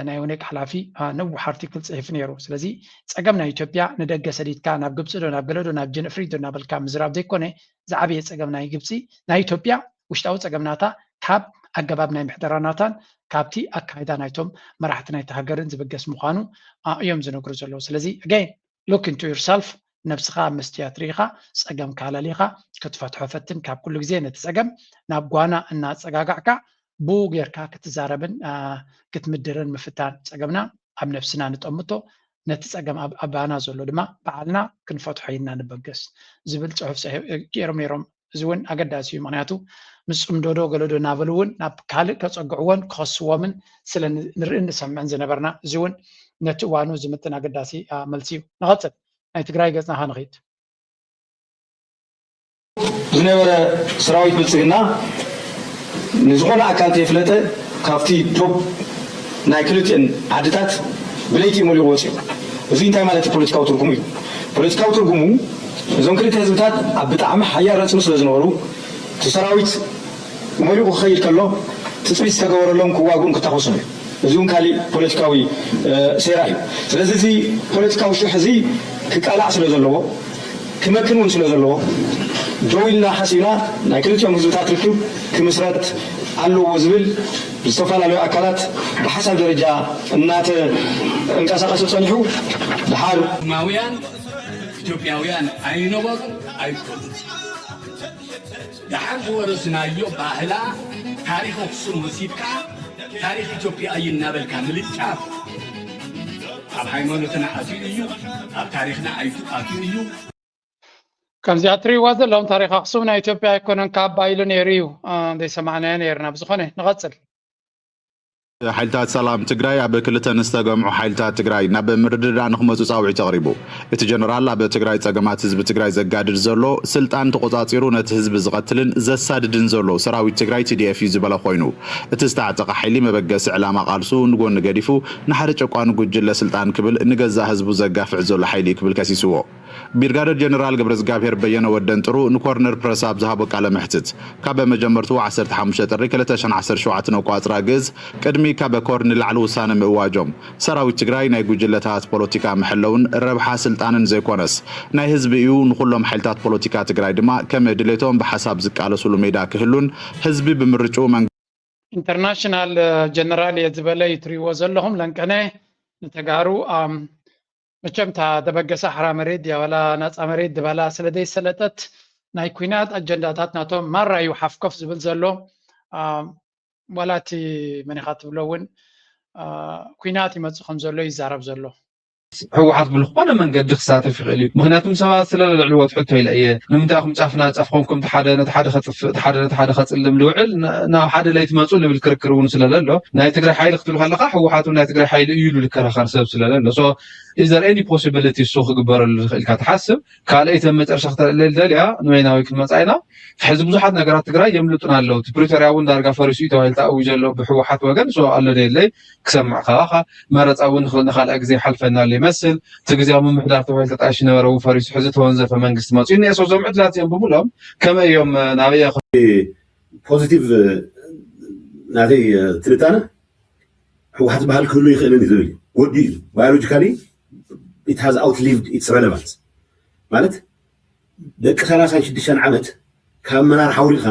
ናይ ኦነግ ሓላፊ ነዊሕ ኣርቲክል ፅሒፉ ነይሩ። ስለዚ ፀገም ናይ ኢትዮጵያ ንደገ ሰዲድካ ናብ ግብፂ ዶ ናብ ገለ ዶ ናብ ጀንእፍሪት ዶ እናበልካ ምዝራብ ዘይኮነ ዝዓበየ ፀገም ናይ ግብፂ ናይ ኢትዮጵያ ውሽጣዊ ፀገም ናታ ካብ ኣገባብ ናይ ምሕደራ ናታን ካብቲ ኣካይዳ ናይቶም መራሕቲ ናይቲ ሃገርን ዝብገስ ምዃኑ እዮም ዝነግሩ ዘለዉ። ስለዚ again look into yourself ነብስኻ ኣብ መስትያት ርኢኻ ፀገምካ ኣላሊኻ ክትፈትሖ ፈትን። ካብ ኩሉ ግዜ ነቲ ፀገም ናብ ጓና እናፀጋጋዕካ ብኡ ጌርካ ክትዛረብን ክትምድርን ምፍታን። ፀገምና ኣብ ነብስና ንጠምቶ፣ ነቲ ፀገም ኣብ ኣባና ዘሎ ድማ ባዕልና ክንፈትሖ ኢልና ንበገስ ዝብል ፅሑፍ ገይሮም ነይሮም። እዚ እውን ኣገዳሲ እዩ። ምክንያቱ ምስ ፅምዶ ዶ ገለ ዶ እናበሉ እውን ናብ ካልእ ከፀግዕዎን ክኸስዎምን ስለ ንርእን ንሰምዕን ዝነበርና፣ እዚ እውን ነቲ እዋኑ ዝምጥን ኣገዳሲ መልሲ እዩ። ንቐፅል፣ ናይ ትግራይ ገፅና ኸ ንኺድ። ዝነበረ ሰራዊት ብልፅግና ንዝኾነ ኣካል ተይፍለጠ ካብቲ ዶብ ናይ ክልቲአን ዓድታት ብለይቲ እዩ መሊቑ ወፂኡ። እዚ እንታይ ማለት እዩ? ፖለቲካዊ ትርጉሙ እዩ። ፖለቲካዊ ትርጉሙ እዞም ክልተ ህዝብታት ኣብ ብጣዕሚ ሓያል ረፅሚ ስለ ዝነበሩ እቲ ሰራዊት መሊቑ ክኸይድ ከሎ ትፅቢት ዝተገበረሎም ክዋግኡን ክታኮሱን እዩ። እዚ እውን ካሊእ ፖለቲካዊ ሴራ እዩ። ስለዚ እዚ ፖለቲካዊ ሽሕ እዚ ክቃላዕ ስለ ዘለዎ ክመክን እውን ስለ ዘለዎ ደው ኢልና ሓሲብና ናይ ክልቲኦም ህዝብታት ርክብ ክምስረት ኣለዎ ዝብል ዝተፈላለዩ ኣካላት ብሓሳብ ደረጃ እናተንቀሳቐሰ ፀኒሑ ድሓር ማውያን ኢትዮጵያውያን ኣይነበሩ ኣይኮኑ። ደሓር ዝወረስናዮ ባህላ ታሪኽ ኣኽሱም ወሲድካ ታሪኽ ኢትዮጵያ እዩ እናበልካ ምልጫፍ ኣብ ሃይማኖትና ኣትዩ እዩ፣ ኣብ ታሪኽና ኣትዩ እዩ። ከምዚኣ ትሪእዋ ዘለኹም ታሪኽ ኣኽሱም ናይ ኢትዮጵያ ኣይኮነን ካባ ኢሉ ነይሩ እዩ ዘይሰማዕናዮ ነይርና። ብዝኾነ ንቐፅል። ሓይልታት ሰላም ትግራይ ኣብ ክልተ ንዝተገምዑ ሓይልታት ትግራይ ናብ ምርድዳእ ንክመፁ ፃውዒት ኣቕሪቡ። እቲ ጀነራል ኣብ ትግራይ ፀገማት ህዝቢ ትግራይ ዘጋድድ ዘሎ ስልጣን ተቆፃፂሩ ነቲ ህዝቢ ዝቐትልን ዘሳድድን ዘሎ ሰራዊት ትግራይ ቲ ዲ ኤፍ እዩ ዝበለ ኮይኑ፣ እቲ ዝተዓጠቐ ሓይሊ መበገሲ ዕላማ ቃልሱ ንጎኒ ገዲፉ ንሓደ ጨቋኒ ጉጅለ ስልጣን ክብል ንገዛእ ህዝቡ ዘጋፍዕ ዘሎ ሓይሊ እዩ ክብል ከሲስዎ። ብሪጋደር ጀነራል ገብረዝጋብሄር በየነ ወደንጥሩ ንኮርነር ፕረስ ኣብ ዝሃቦ ቃለ መሕትት፣ ካብ መጀመርትኡ ዓሰርተ ሓሙሽተ ጥሪ ክልተ ሽሕን ዓሰርተ ሸውዓተን ኣቋፅራ ግእዝ ቅድሚ ካብ ኮር ንላዕሊ ውሳነ ምእዋጆም፣ ሰራዊት ትግራይ ናይ ጉጅለታት ፖለቲካ መሐለውን ረብሓ ስልጣንን ዘይኮነስ ናይ ህዝቢ እዩ፣ ንኩሎም ሓይልታት ፖለቲካ ትግራይ ድማ ከም ድሌቶም ብሓሳብ ዝቃለስሉ ሜዳ ክህሉን ህዝቢ ብምርጭኡ መንግስቲ ኢንተርናሽናል ጀነራል እየ ዝበለ እዩ ትሪእዎ ዘለኹም ለንቀነ ንተጋሩ መቸም እታ ደበገሰ ሓራ መሬት ድያ ዋላ ናፃ መሬት ድበላ ስለ ዘይሰለጠት ናይ ኩናት ኣጀንዳታት ናቶም ማራ እዩ ሓፍኮፍ ዝብል ዘሎ። ዋላ እቲ መን ኢኻ ትብሎ እውን ኩናት ይመፅእ ከም ዘሎ ይዛረብ ዘሎ። ህወሓት ብዝኾነ መንገዲ ክሳተፍ ይኽእል እዩ። ምኽንያቱም ሰባት ስለ ዘልዕልዎ እቲ ሕቶ ኢለ እየ። ንምንታይ ኢኹም ጫፍና ጫፍ ኮንኩም እቲ ሓደ ነቲ ሓደ ከጥፍእ እቲ ሓደ ነቲ ሓደ ከፅልም ልውዕል ናብ ሓደ ለይትመፁ ልብል ክርክር እውን ስለለሎ ናይ ትግራይ ሓይሊ ክትብል ከለኻ ህወሓት እውን ናይ ትግራይ ሓይሊ እዩ ኢሉ ልከራኸር ሰብ ስለለሎ so is there any possibility እሱ ክግበረሉ ዝኽእል ኢልካ ትሓስብ? ካልኣይቲ ኣብ መጨረሻ ክተልዕለል ደልያ ንበይናዊ ክንመፃ ኢና። ሕዚ ብዙሓት ነገራት ትግራይ የምልጡና ኣለዉ። እቲ ፕሪቶርያ እውን ዳርጋ ፈሪሱ እዩ ተባሂሉ ተኣዊጁ ኣሎ ብህወሓት ወገን። so ኣሎ ደየለይ ክሰምዕ ከለኻ መረፃ እውን ንኻልኣይ ግዜ ይሓልፈና ኣሎ ይመስል። እቲ ግዜያዊ ምምሕዳር ተባሂሉ ተጣይሹ ዝነበረ እውን ፈሪሱ ሕዚ ተወንዘፈ መንግስቲ መፂኡ እኒአ። so እዞም ዕድላት እዚኦም ብምሎም ከመይ እዮም ናበይ positive ናተይ ትንታነ ህወሓት ዝበሃል ክህሉ ይኽእልን እዩ ዝብል እዩ። ወዲ እዩ biologically it has outlived its relevance ማለት ደቂ ሰላሳን ሽዱሽተን ዓመት ካብ ኣመራርሓ ኣውሪድካ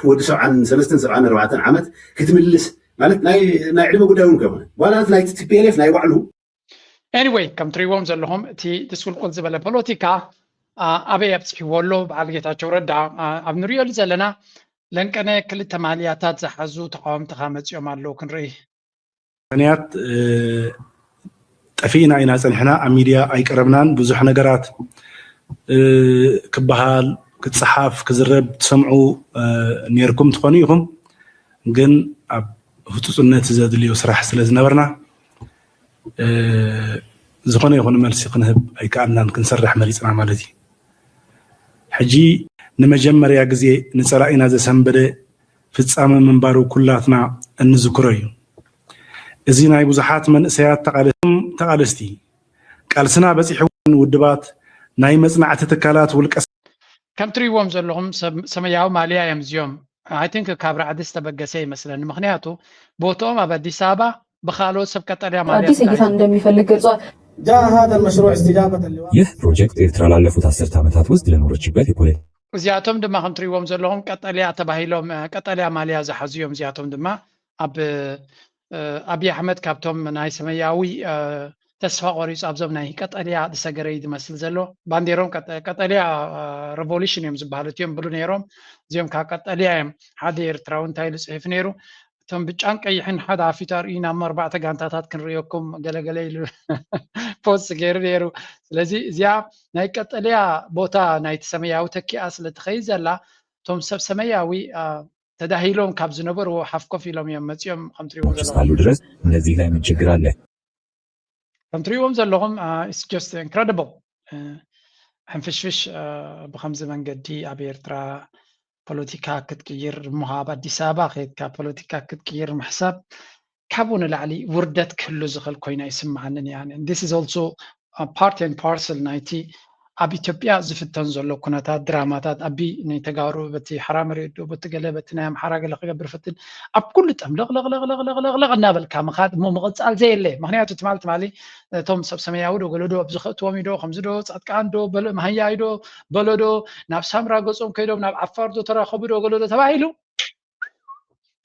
ወዲ ሰብዓን ሰለስተን ሰብዓን ኣርባዕተን ዓመት ክትምልስ ማለት ናይ ናይ ዕድመ ጉዳይ እውን ከይኮነ ዋላ ናይ ቲ ፒ ኤል ኤፍ ናይ ባዕሉ anyway ከም ትሪእዎም ዘለኹም እቲ ድስቁልቁል ዝበለ ፖለቲካ ኣበይ ኣብፅሕዎ ኣሎ በዓል ጌታቸው ረዳ ኣብ ንሪኦሉ ዘለና ለንቀነ ክልተ ማልያታት ዝሓዙ ተቃወምትኻ መፂኦም ኣለዉ ክንርኢ ምክንያት ጠፊእና ኢና ጸኒሕና፣ ኣብ ሚድያ ኣይቀረብናን። ብዙሕ ነገራት ክበሃል፣ ክጸሓፍ፣ ክዝረብ ትሰምዑ ነርኩም ትኾኑ ኢኹም። ግን ኣብ ህጹጽነት ዘድልዮ ስራሕ ስለ ዝነበርና ዝኾነ ይኹን መልሲ ክንህብ ኣይከኣልናን፣ ክንሰርሕ መሪጽና ማለት እዩ። ሕጂ ንመጀመርያ ግዜ ንጸላኢና ዘሰንበደ ፍጻመ ምንባሩ ኩላትና እንዝክሮ እዩ። እዚ ናይ ብዙሓት መንእሰያት ተቓለስቲ፣ ቃልስና በጺሕወን ውድባት፣ ናይ መጽናዕቲ ትካላት፣ ውልቀ ከም ትሪእዎም ዘለኹም ሰማያዊ ማልያ እዮም እዚኦም። I think ካብ ራዕዲ ዝተበገሰ ይመስለኒ፣ ምክንያቱ ቦትኦም ኣብ ኣዲስ ኣበባ ብካልኦት ሰብ ቀጠልያ ማልያ አዲስ እይታን እንደሚፈልግ ገልጸዋል። جاء هذا المشروع استجابة لواقع ይህ ፕሮጀክት ኤርትራ ላለፉት አስርተ ዓመታት ውስጥ ለኖረችበት የፖለቲካ እዚኣቶም ድማ ከም ትሪእዎም ዘለኹም ቀጠልያ ተባሂሎም ቀጠልያ ማልያ ዝሓዙ እዮም። እዚኣቶም ድማ ኣብ ኣብይ ኣሕመድ ካብቶም ናይ ሰማያዊ ተስፋ ቆሪፁ ኣብዞም ናይ ቀጠልያ ዝሰገረ እዩ ዝመስል ዘሎ። ባንዴሮም ቀጠልያ ሬቮሉሽን እዮም ዝበሃሉ እቲኦም ብሉ ነይሮም። እዚኦም ካብ ቀጠልያ እዮም። ሓደ ኤርትራዊ እንታይ ኢሉ ፅሒፉ ነይሩ? እቶም ብጫን ቀይሕን ሓደ ኣፊቱ ኣርእዩና እሞ ኣርባዕተ ጋንታታት ክንርእየኩም ገለገለ ኢሉ ፖስት ገይሩ ነይሩ። ስለዚ እዚኣ ናይ ቀጠልያ ቦታ ናይቲ ሰማያዊ ተኪኣ ስለትኸይድ ዘላ እቶም ሰብ ሰማያዊ ተዳሂሎም ካብ ዝነበርዎ ሓፍ ኮፍ ኢሎም እዮም መፂኦም። ከምትሪእዎ እስካሉ ድረስ እነዚህ ላይ ምን ችግር አለ? ከምትሪእዎም ዘለኹም it's just incredible። ሕንፍሽፍሽ ብከምዚ መንገዲ ኣብ ኤርትራ ፖለቲካ ክትቅይር እሞ ኣብ ኣዲስ ኣበባ ከይድካ ፖለቲካ ክትቅይር ምሕሳብ ካብኡ ንላዕሊ ውርደት ክህሉ ዝኽእል ኮይና ይስምዓንን እያ። This is also part and parcel ናይቲ ኣብ ኢትዮጵያ ዝፍተን ዘሎ ኩነታት ድራማታት ኣቢ ንተጋሩ በቲ ሓራ መሬት ዶ በቲ ገለ በቲ ናይ ኣምሓራ ገለ ክገብር ፈትን ኣብ ኩሉ ጠም ለቕለቕለቕለቕለቕለቕ እናበልካ ምኻድ እሞ ምቕፃል ዘየለ። ምክንያቱ ትማል ትማሊ እቶም ሰብ ሰማያዊ ዶ ገለዶ ኣብዚ ከእትዎም ዶ ከምዚ ዶ ፃጥቃን ዶ መሃያይ ዶ በለዶ ናብ ሳምራ ገፆም ከይዶም ናብ ዓፋር ዶ ተራኸቡ ዶ ገለዶ ተባሂሉ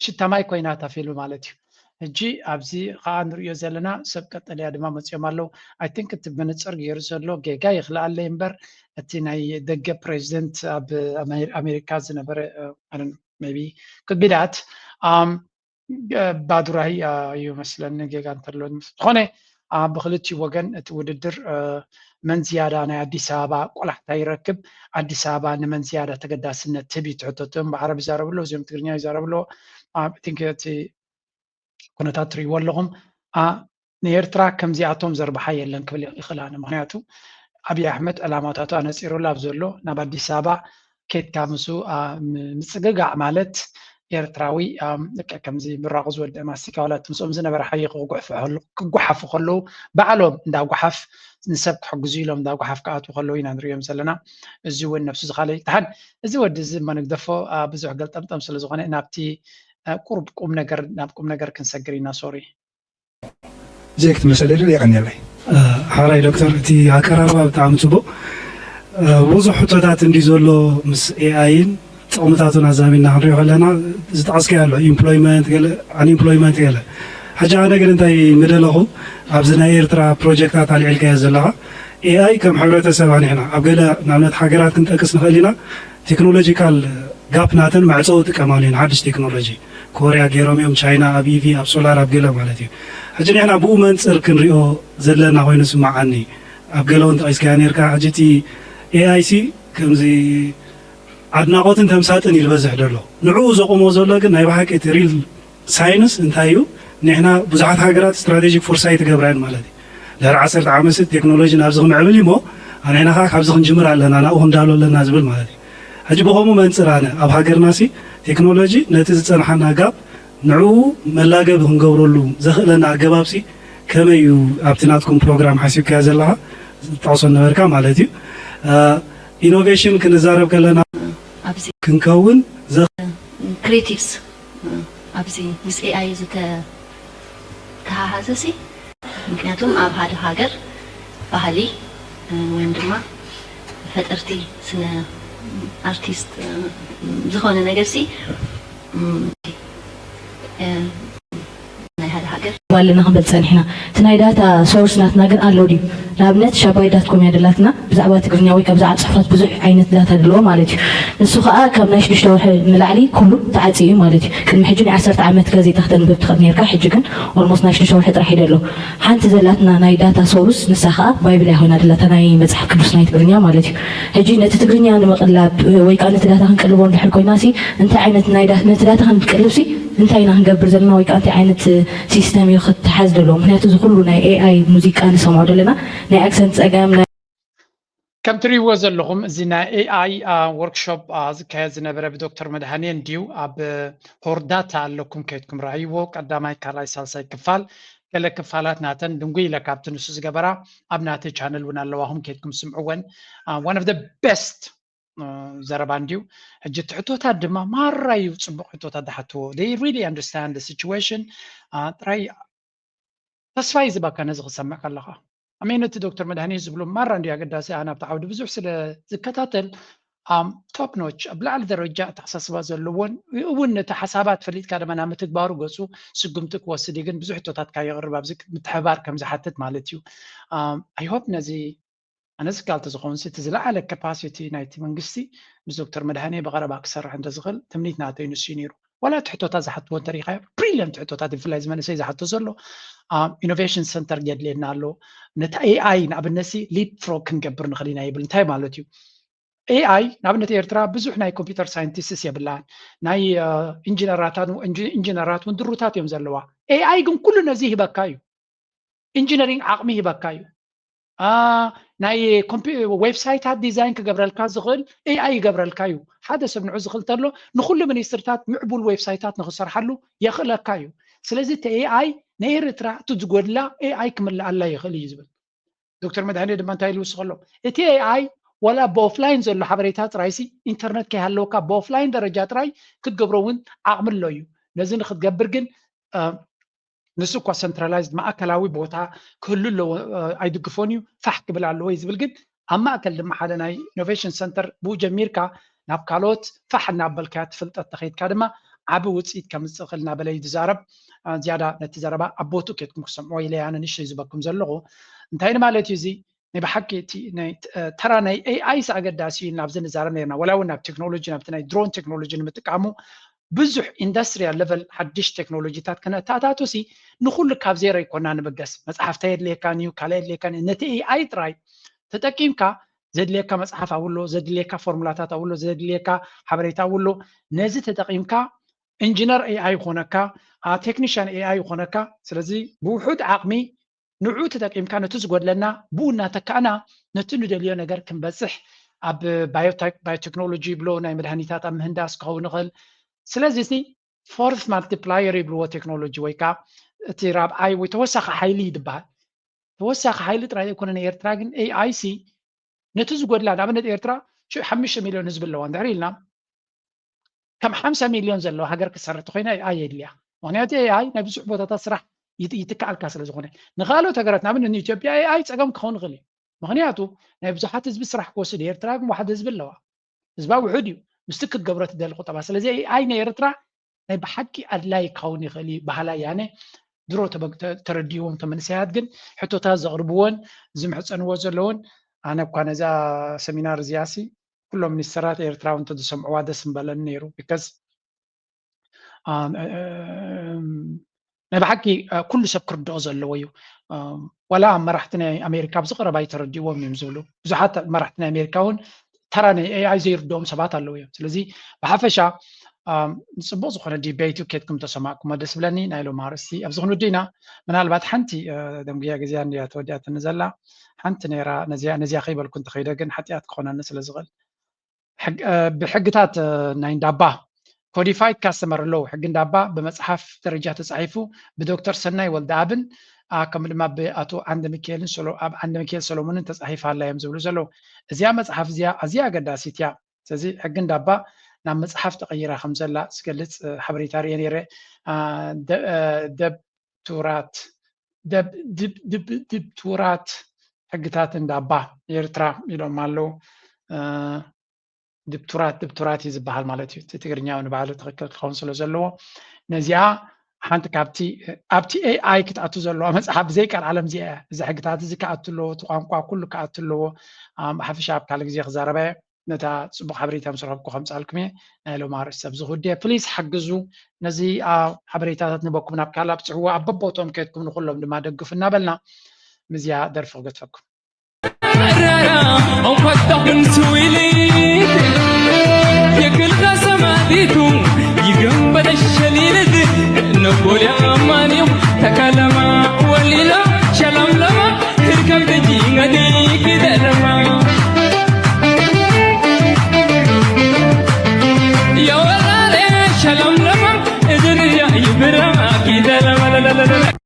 ሽታ ማይ ኮይና ታፊሉ ማለት እዩ። ሕጂ ኣብዚ ከዓ ንሪኦ ዘለና ሰብ ቀጠልያ ድማ መፂኦም ኣለዉ። I think እቲ መነፅር ገይሩ ዘሎ ጌጋ ይኽልኣለይ እምበር እቲ ናይ ደገ ፕሬዚደንት ኣብ ኣሜሪካ ዝነበረ ቢ ክቢዳት ባዱራይ እዩ መስለኒ ጌጋ እንተሎ ዝኾነ ብክልቲኡ ወገን እቲ ውድድር መን ዝያዳ ናይ ኣዲስ ኣበባ ቆላሕታ ይረክብ ኣዲስ ኣበባ ንመን ዝያዳ ተገዳስነት ትህብ እዩ ትሕተቶም ብዓረብ ይዛረብሎ እዚኦም ትግርኛ ይዛረብሎ እቲ ኩነታት ትርእይዎ ኣለኹም ንኤርትራ ከምዚኣቶም ዘርብሓ የለን ክብል ይኽእል ኣነ ምክንያቱ ኣብይ ኣሕመድ ዕላማታቱ ኣነፂሩላ ኣብ ዘሎ ናብ ኣዲስ ኣበባ ኬድካ ምስኡ ምፅግጋዕ ማለት ኤርትራዊ ከምዚ ምራቑ ዝወድእ ማስቲካ ዋላ እቲ ምስኦም ዝነበረ ሓይኹ ክጉሕፉ ከለዉ ባዕሎም እንዳ ጓሓፍ ንሰብ ክሕግዙ ኢሎም እንዳ ጓሓፍ ክኣትዉ ከለዉ ኢና ንሪኦም ዘለና። እዚ እውን ነብሱ ዝኻለ ይትሓን። እዚ ወዲ እዚ እሞ ንግደፎ ብዙሕ ገልጠምጠም ስለ ዝኾነ ናብቲ ቁሩብ ቁም ነገር ናብ ቁም ነገር ክንሰግር ኢና ሶሪ። ጀክት መሰለድር የቀንየለይ ሓራይ ዶክተር እቲ ኣቀራርባ ብጣዕሚ ፅቡቅ ብዙሕ ሕቶታት እንዲ ዘሎ ምስ ኤኣይን ጥቕምታቱን ኣዛሚና ክንሪኦ ከለና ዝጠቐስካዮ ኣሎ ኢምፕሎይመንት ገለ ኣንኢምፕሎይመንት ገለ ሕጂ ኣነ ግን እንታይ ምደለኹ ኣብዚ ናይ ኤርትራ ፕሮጀክታት ኣልዒልካዮ ዘለኻ ኤኣይ ከም ሕብረተሰብ ኣኒሕና ኣብ ገለ ንኣብነት ሃገራት ክንጠቅስ ንኽእል ኢና ቴክኖሎጂካል ጋፕ ናተን መዕፀዊ ጥቀማሉ እየን ሓድሽ ቴክኖሎጂ ኮርያ ገይሮም እዮም ቻይና ኣብ ኢቪ ኣብ ሶላር ኣብ ገለ ማለት እዩ ሕጂ ንሕና ብኡ መንፅር ክንሪኦ ዘለና ኮይኑ ስማዓኒ ኣብ ገለ እውን ጠቂስካያ ነርካ ሕጂ እቲ ኤኣይ ሲ ከምዚ ኣድናቆትን ተምሳጥን እዩ ዝበዝሕ ዘሎ ንዕኡ ዘቆሞ ዘሎ ግን ናይ ብሓቂ እቲ ሪል ሳይንስ እንታይ እዩ ንሕና ብዙሓት ሃገራት ስትራቴጂክ ፎርሳይት ይገብራ እየን ማለት እዩ ድሕሪ ዓሰርተ ዓመት ሲ ቴክኖሎጂ ናብዚ ክምዕብል እዩ እሞ ንሕና ከዓ ካብዚ ክንጅምር ኣለና ናብኡ ክንዳሎ ኣለና ዝብል ማለት እዩ ሕጂ ብከምኡ መንፅር ኣነ ኣብ ሃገርና ሲ ቴክኖሎጂ ነቲ ዝፀንሓና ጋፕ ንዕኡ መላገቢ ክንገብረሉ ዘኽእለና ኣገባብ ሲ ከመይ እዩ ኣብቲ ናትኩም ፕሮግራም ሓሲብካዮ ዘለኻ ዝጠቕሶ ነበርካ ማለት እዩ ኢኖቬሽን ክንዛረብ ከለና ኣብዚ ክንከውን ክሬቲቭስ ኣብዚ ምስ ኤኣይ ዝተተሓሓዘ ሲ ምክንያቱም ኣብ ሓደ ሃገር ባህሊ ወይም ድማ ፈጠርቲ ስነ ኣርቲስት ዝኾነ ነገር ሲ ናይ ሓደ ባለና ክንበል ጸኒሕና። እቲ ናይ ዳታ ሶርስ ናትና ግን ኣሎ ድዩ? ንኣብነት ሻባይ ዳት ኮም እያ ደላትና፣ ብዛዕባ ትግርኛ ወይ ካብ ብዛዕባ ጽሑፋት ብዙሕ ዓይነት ዳታ ደለዎ ማለት እዩ። ንሱ ከዓ ካብ ናይ ሽዱሽተ ወርሒ ንላዕሊ ኩሉ ተዓጽዩ እዩ ማለት እዩ። ቅድሚ ሕጂ ናይ ዓሰርተ ዓመት ጋዜጣ ክተንብብ ትኽእል ነርካ፣ ሕጂ ግን ኦልሞስት ናይ ሽዱሽተ ወርሒ ጥራሕ እዩ ደሎ። ሓንቲ ዘላትና ናይ ዳታ ሶርስ ንሳ ከዓ ባይብል እያ ኮይና ደላታ፣ ናይ መጽሓፍ ቅዱስ ናይ ትግርኛ ማለት እዩ። ሕጂ ነቲ ትግርኛ ንምቕላብ ወይ ከዓ ነቲ ዳታ ክንቅልቦ እንድሕር ኮይና ሲ እንታይ ዓይነት ናይ ዳ- ነቲ ዳታ ክንቅልብ ሲ እንታይ ኢና ክንገብር ዘለና ወይ ከዓ እንታይ ዓይነት ሲስተም እዩ ክተሓዝ ደሎ? ምክንያቱ እዚ ኩሉ ናይ ኤኣይ ሙዚቃ ንሰምዖ ዘለና ናይ ኣክሰንት ፀገም ናይ ከም ትሪእዎ ዘለኹም እዚ ናይ ኤኣይ ወርክሾፕ ዝካየድ ዝነበረ ብዶክተር መድሃኔ እንድዩ። ኣብ ሆርዳታ ኣለኩም ከይድኩም ረኣይዎ። ቀዳማይ፣ ካልኣይ፣ ሳልሳይ ክፋል፣ ገለ ክፋላት ናተን ድንጉይ ኢለ ካብቲ ንሱ ዝገበራ ኣብ ናተይ ቻነል እውን ኣለዋኹም ከይድኩም ስምዕወን። One of the best ዘረባ እንድዩ። ሕጂ እቲ ሕቶታት ድማ ማራ እዩ ፅቡቕ ሕቶታት ዝሓትዎ። They really understand the situation። ጥራይ ተስፋ እዩ ዝበካ ነዚ ክሰምዕ ከለኻ። ኣሜን እቲ ዶክተር መድሃኒ ዝብሉ ማራ እንድዩ ኣገዳሲ። ኣነ ኣብቲ ዓውዲ ብዙሕ ስለ ዝከታተል ቶፕ ኖች ኣብ ላዕሊ ደረጃ ኣተሓሳስባ ዘለዎን እውን ነቲ ሓሳባት ፈሊጥካ ድማ ናብ ምትግባሩ ገፁ ስጉምቲ ክወስድ እዩ። ግን ብዙሕ ሕቶታት ካብ የቕርብ ኣብዚ ምትሕባር ከም ዝሓትት ማለት እዩ። I hope ነዚ ኣነ ዝካል ተዝኸውን እቲ ዝለዓለ ካፓሲቲ ናይቲ መንግስቲ ምስ ዶክተር መድሃኔ ብቐረባ ክሰርሕ እንተዝኽእል ትምኒት ናተይ ንሱ እዩ ነይሩ። ዋላ እቲ ሕቶታት ዝሓትዎ እንተሪኻዮ ብሪሊየንት ሕቶታት ብፍላይ ዝመንእሰይ ዝሓቶ ዘሎ ኢኖቬሽን ሰንተር የድልየና ኣሎ። ነቲ ኤኣይ ንኣብነት ሲ ሊፕ ፍሮግ ክንገብር ንኽእል ኢና ይብል። እንታይ ማለት እዩ? ኤኣይ ንኣብነት ኤርትራ ብዙሕ ናይ ኮምፒውተር ሳይንቲስትስ የብላን። ናይ ኢንጂነራት እውን ድሩታት እዮም ዘለዋ። ኤኣይ ግን ኩሉ ነዚ ይህበካ እዩ። ኢንጂነሪንግ ዓቕሚ ይህበካ እዩ። ናይ ዌብሳይታት ዲዛይን ክገብረልካ ዝኽእል ኤኣይ ይገብረልካ እዩ። ሓደ ሰብ ንዑ ዝኽእል ተሎ ንኩሉ ሚኒስትርታት ምዕቡል ዌብሳይታት ንክሰርሓሉ የኽእለካ እዩ። ስለዚ እቲ ኤኣይ ንኤርትራ እቲ ዝጎድላ ኤኣይ ክምልኣላ ይኽእል እዩ ዝብል ዶክተር መድሃኔ ድማ እንታይ ኢሉ ይውስኸሎም? እቲ ኤኣይ ዋላ ብኦፍላይን ዘሎ ሓበሬታ ጥራይሲ ኢንተርነት ከይሃለወካ ብኦፍላይን ደረጃ ጥራይ ክትገብሮ እውን ዓቕሚ ኣሎ እዩ። ነዚ ንክትገብር ግን ንሱ እኳ ሰንትራላይዝድ ማእከላዊ ቦታ ክህሉ ኣለዎ ኣይድግፎን እዩ ፋሕ ክብል ኣለዎ እዩ ዝብል ግን ኣብ ማእከል ድማ ሓደ ናይ ኢኖቬሽን ሰንተር ብኡ ጀሚርካ ናብ ካልኦት ፋሕ እናበልካያ ትፍልጠት ተኸይድካ ድማ ዓቢ ውፅኢት ከምፅእ ክእል እናበለ እዩ ዝዛረብ። ዝያዳ ነቲ ዘረባ ኣብ ቦትኡ ኬድኩም ክሰምዕዎ ኢለ ኣነ ንእሽተይ ዝበኩም ዘለኹ እንታይ ማለት እዩ እዚ ናይ ብሓቂ እቲ ናይ ተራ ናይ ኤኣይ ስ ኣገዳሲ እዩ ናብዚ ንዛረብ ነርና ወላ እውን ናብ ቴክኖሎጂ ናብቲ ናይ ድሮን ቴክኖሎጂ ንምጥቃሙ ብዙሕ ኢንዱስትሪያል ለቨል ሓድሽ ቴክኖሎጂታት ክነተኣታቱ ሲ ንኩሉ ካብ ዜሮ ይኮና ንብገስ መፅሓፍታ የድልየካን እዩ ካልእ የድልየካን እዩ ነቲ ኤኣይ ጥራይ ተጠቂምካ ዘድልየካ መፅሓፍ ኣብሎ ዘድልየካ ፎርሙላታት ኣብሎ ዘድልየካ ሓበሬታ ኣብሎ ነዚ ተጠቂምካ ኢንጂነር ኤኣይ ይኮነካ ቴክኒሽያን ኤኣይ ይኮነካ ስለዚ ብውሑድ ዓቅሚ ንዑ ተጠቂምካ ነቲ ዝጎድለና ብኡ እናተካእና ነቲ ንደልዮ ነገር ክንበፅሕ ኣብ ባዮቴክ ባዮቴክኖሎጂ ይብሎ ናይ መድሃኒታት ኣብ ምህንዳስ ክኸውን ይኽእል ስለዚ እዚ ፎርስ ማልቲፕላየር ይብልዎ ቴክኖሎጂ ወይ ከዓ እቲ ራብዓይ ወይ ተወሳኺ ሓይሊ ይድበሃል ተወሳኺ ሓይሊ ጥራይ ዘይኮነ ናይ ኤርትራ ግን ኤኣይ ሲ ነቲ ዝጎድላ ንኣብነት ኤርትራ ሽዑ ሓሙሽተ ሚልዮን ህዝቢ ኣለዋ እንድሕር ኢልና ከም ሓምሳ ሚልዮን ዘለዋ ሃገር ክትሰርሕ ተኮይና ኤኣይ የድልያ ምክንያቱ ኤኣይ ናይ ብዙሕ ቦታታት ስራሕ ይትክኣልካ ስለ ዝኾነ ንካልኦት ሃገራት ንኣብነት ንኢትዮጵያ ኤኣይ ፀገም ክኸውን ይኽእል እዩ ምክንያቱ ናይ ብዙሓት ህዝቢ ስራሕ ክወስድ ኤርትራ ግን ዋሓደ ህዝቢ ኣለዋ ህዝባ ውሑድ እዩ ምስቲ ክትገብሮ ትደሊ ቁጠባ ስለዚ ኤኣይ ናይ ኤርትራ ናይ ብሓቂ ኣድላይ ክኸውን ይኽእል እዩ በሃላይ ኣነ ድሮ ተረድዎም ተመንሰያት ግን ሕቶታት ዘቕርብዎን ዝምሕፀንዎ ዘለውን ኣነ እኳ ነዛ ሰሚናር እዚኣ ሲ ኩሎም ሚኒስተራት ኤርትራ እውን ተዝሰምዕዋ ደስ ምበለኒ ነይሩ because ናይ ብሓቂ ኩሉ ሰብ ክርድኦ ዘለዎ እዩ ዋላ መራሕቲ ናይ ኣሜሪካ ኣብዚ ቀረባ ተረዲዎም እዮም ዝብሉ ብዙሓት መራሕቲ ናይ ኣሜሪካ እውን ተራ ናይ ኤኣይ ዘይርድኦም ሰባት ኣለዉ እዮም ስለዚ ብሓፈሻ ንፅቡቅ ዝኮነ ዲቤት ዩ ኬድኩም ተሰማዕኩሞ ደስ ብለኒ ናይ ሎም ኣርእስቲ ኣብዚ ክንውዲ ኢና ምናልባት ሓንቲ ደንጉያ ግዜያ እንድያ ተወዲኣትኒ ዘላ ሓንቲ ነራ ነዚያ ከይበልኩ እንተኸይደ ግን ሓጢኣት ክኾነኒ ስለ ዝኽእል ብሕግታት ናይ እንዳባ ኮዲፋይድ ካስተመር ሎው ሕጊ እንዳባ ብመፅሓፍ ደረጃ ተፃሒፉ ብዶክተር ሰናይ ወልደኣብን ከምኡ ድማ ብኣቶ ዓንደ ሚካኤልን ኣብ ዓንደ ሚካኤል ሰሎሞንን ተፃሒፋ ኣላ እዮም ዝብሉ ዘለዉ እዚኣ መፅሓፍ እዚኣ ኣዝያ ኣገዳሲት እያ ስለዚ ሕጊ እንዳባ ናብ መፅሓፍ ተቐይራ ከም ዘላ ዝገልፅ ሓበሬታ ርየ ነይረ ደብቱራት ድብቱራት ሕግታት እንዳባ ኤርትራ ኢሎም ኣለዉ ድብቱራት ድብቱራት እዩ ዝበሃል ማለት እዩ እቲ ትግርኛ ንባዕሉ ትክክል ክኸውን ስለ ዘለዎ ነዚኣ ሓንቲ ካብቲ ኣብቲ ኤኣይ ክትኣቱ ዘለዋ መፅሓፍ ብዘይቀር ዓለም እዚኣ እያ። እዚ ሕግታት እዚ ክኣቱ ኣለዎ፣ እቲ ቋንቋ ኩሉ ክኣቱ ኣለዎ። ብሓፈሻ ኣብ ካልእ ግዜ ክዛረበ ነታ ፅቡቅ ሓበሬታ ምስ ረኸብኩ ከምፃልኩም እየ። ናይ ሎም ኣርእስቲ ኣብዚ ክውድየ። ፕሊስ ሓግዙ፣ ነዚ ሓበሬታታት ንበኩም ናብ ካልእ ኣብፅሕዎ፣ ኣብ በቦቶም ከድኩም ንኩሎም ድማ ደግፉ እናበልና ምዝያ ደርፊ ክገድፈኩም። Rara, on kwatta hun suwili. Yekil kasama ditu, yigam bada shalilid. No bolya amani, takalama walila, shalam lama, hirkam de jingadi kidalama. Ya walale, shalam lama, idriya ibra kidalama.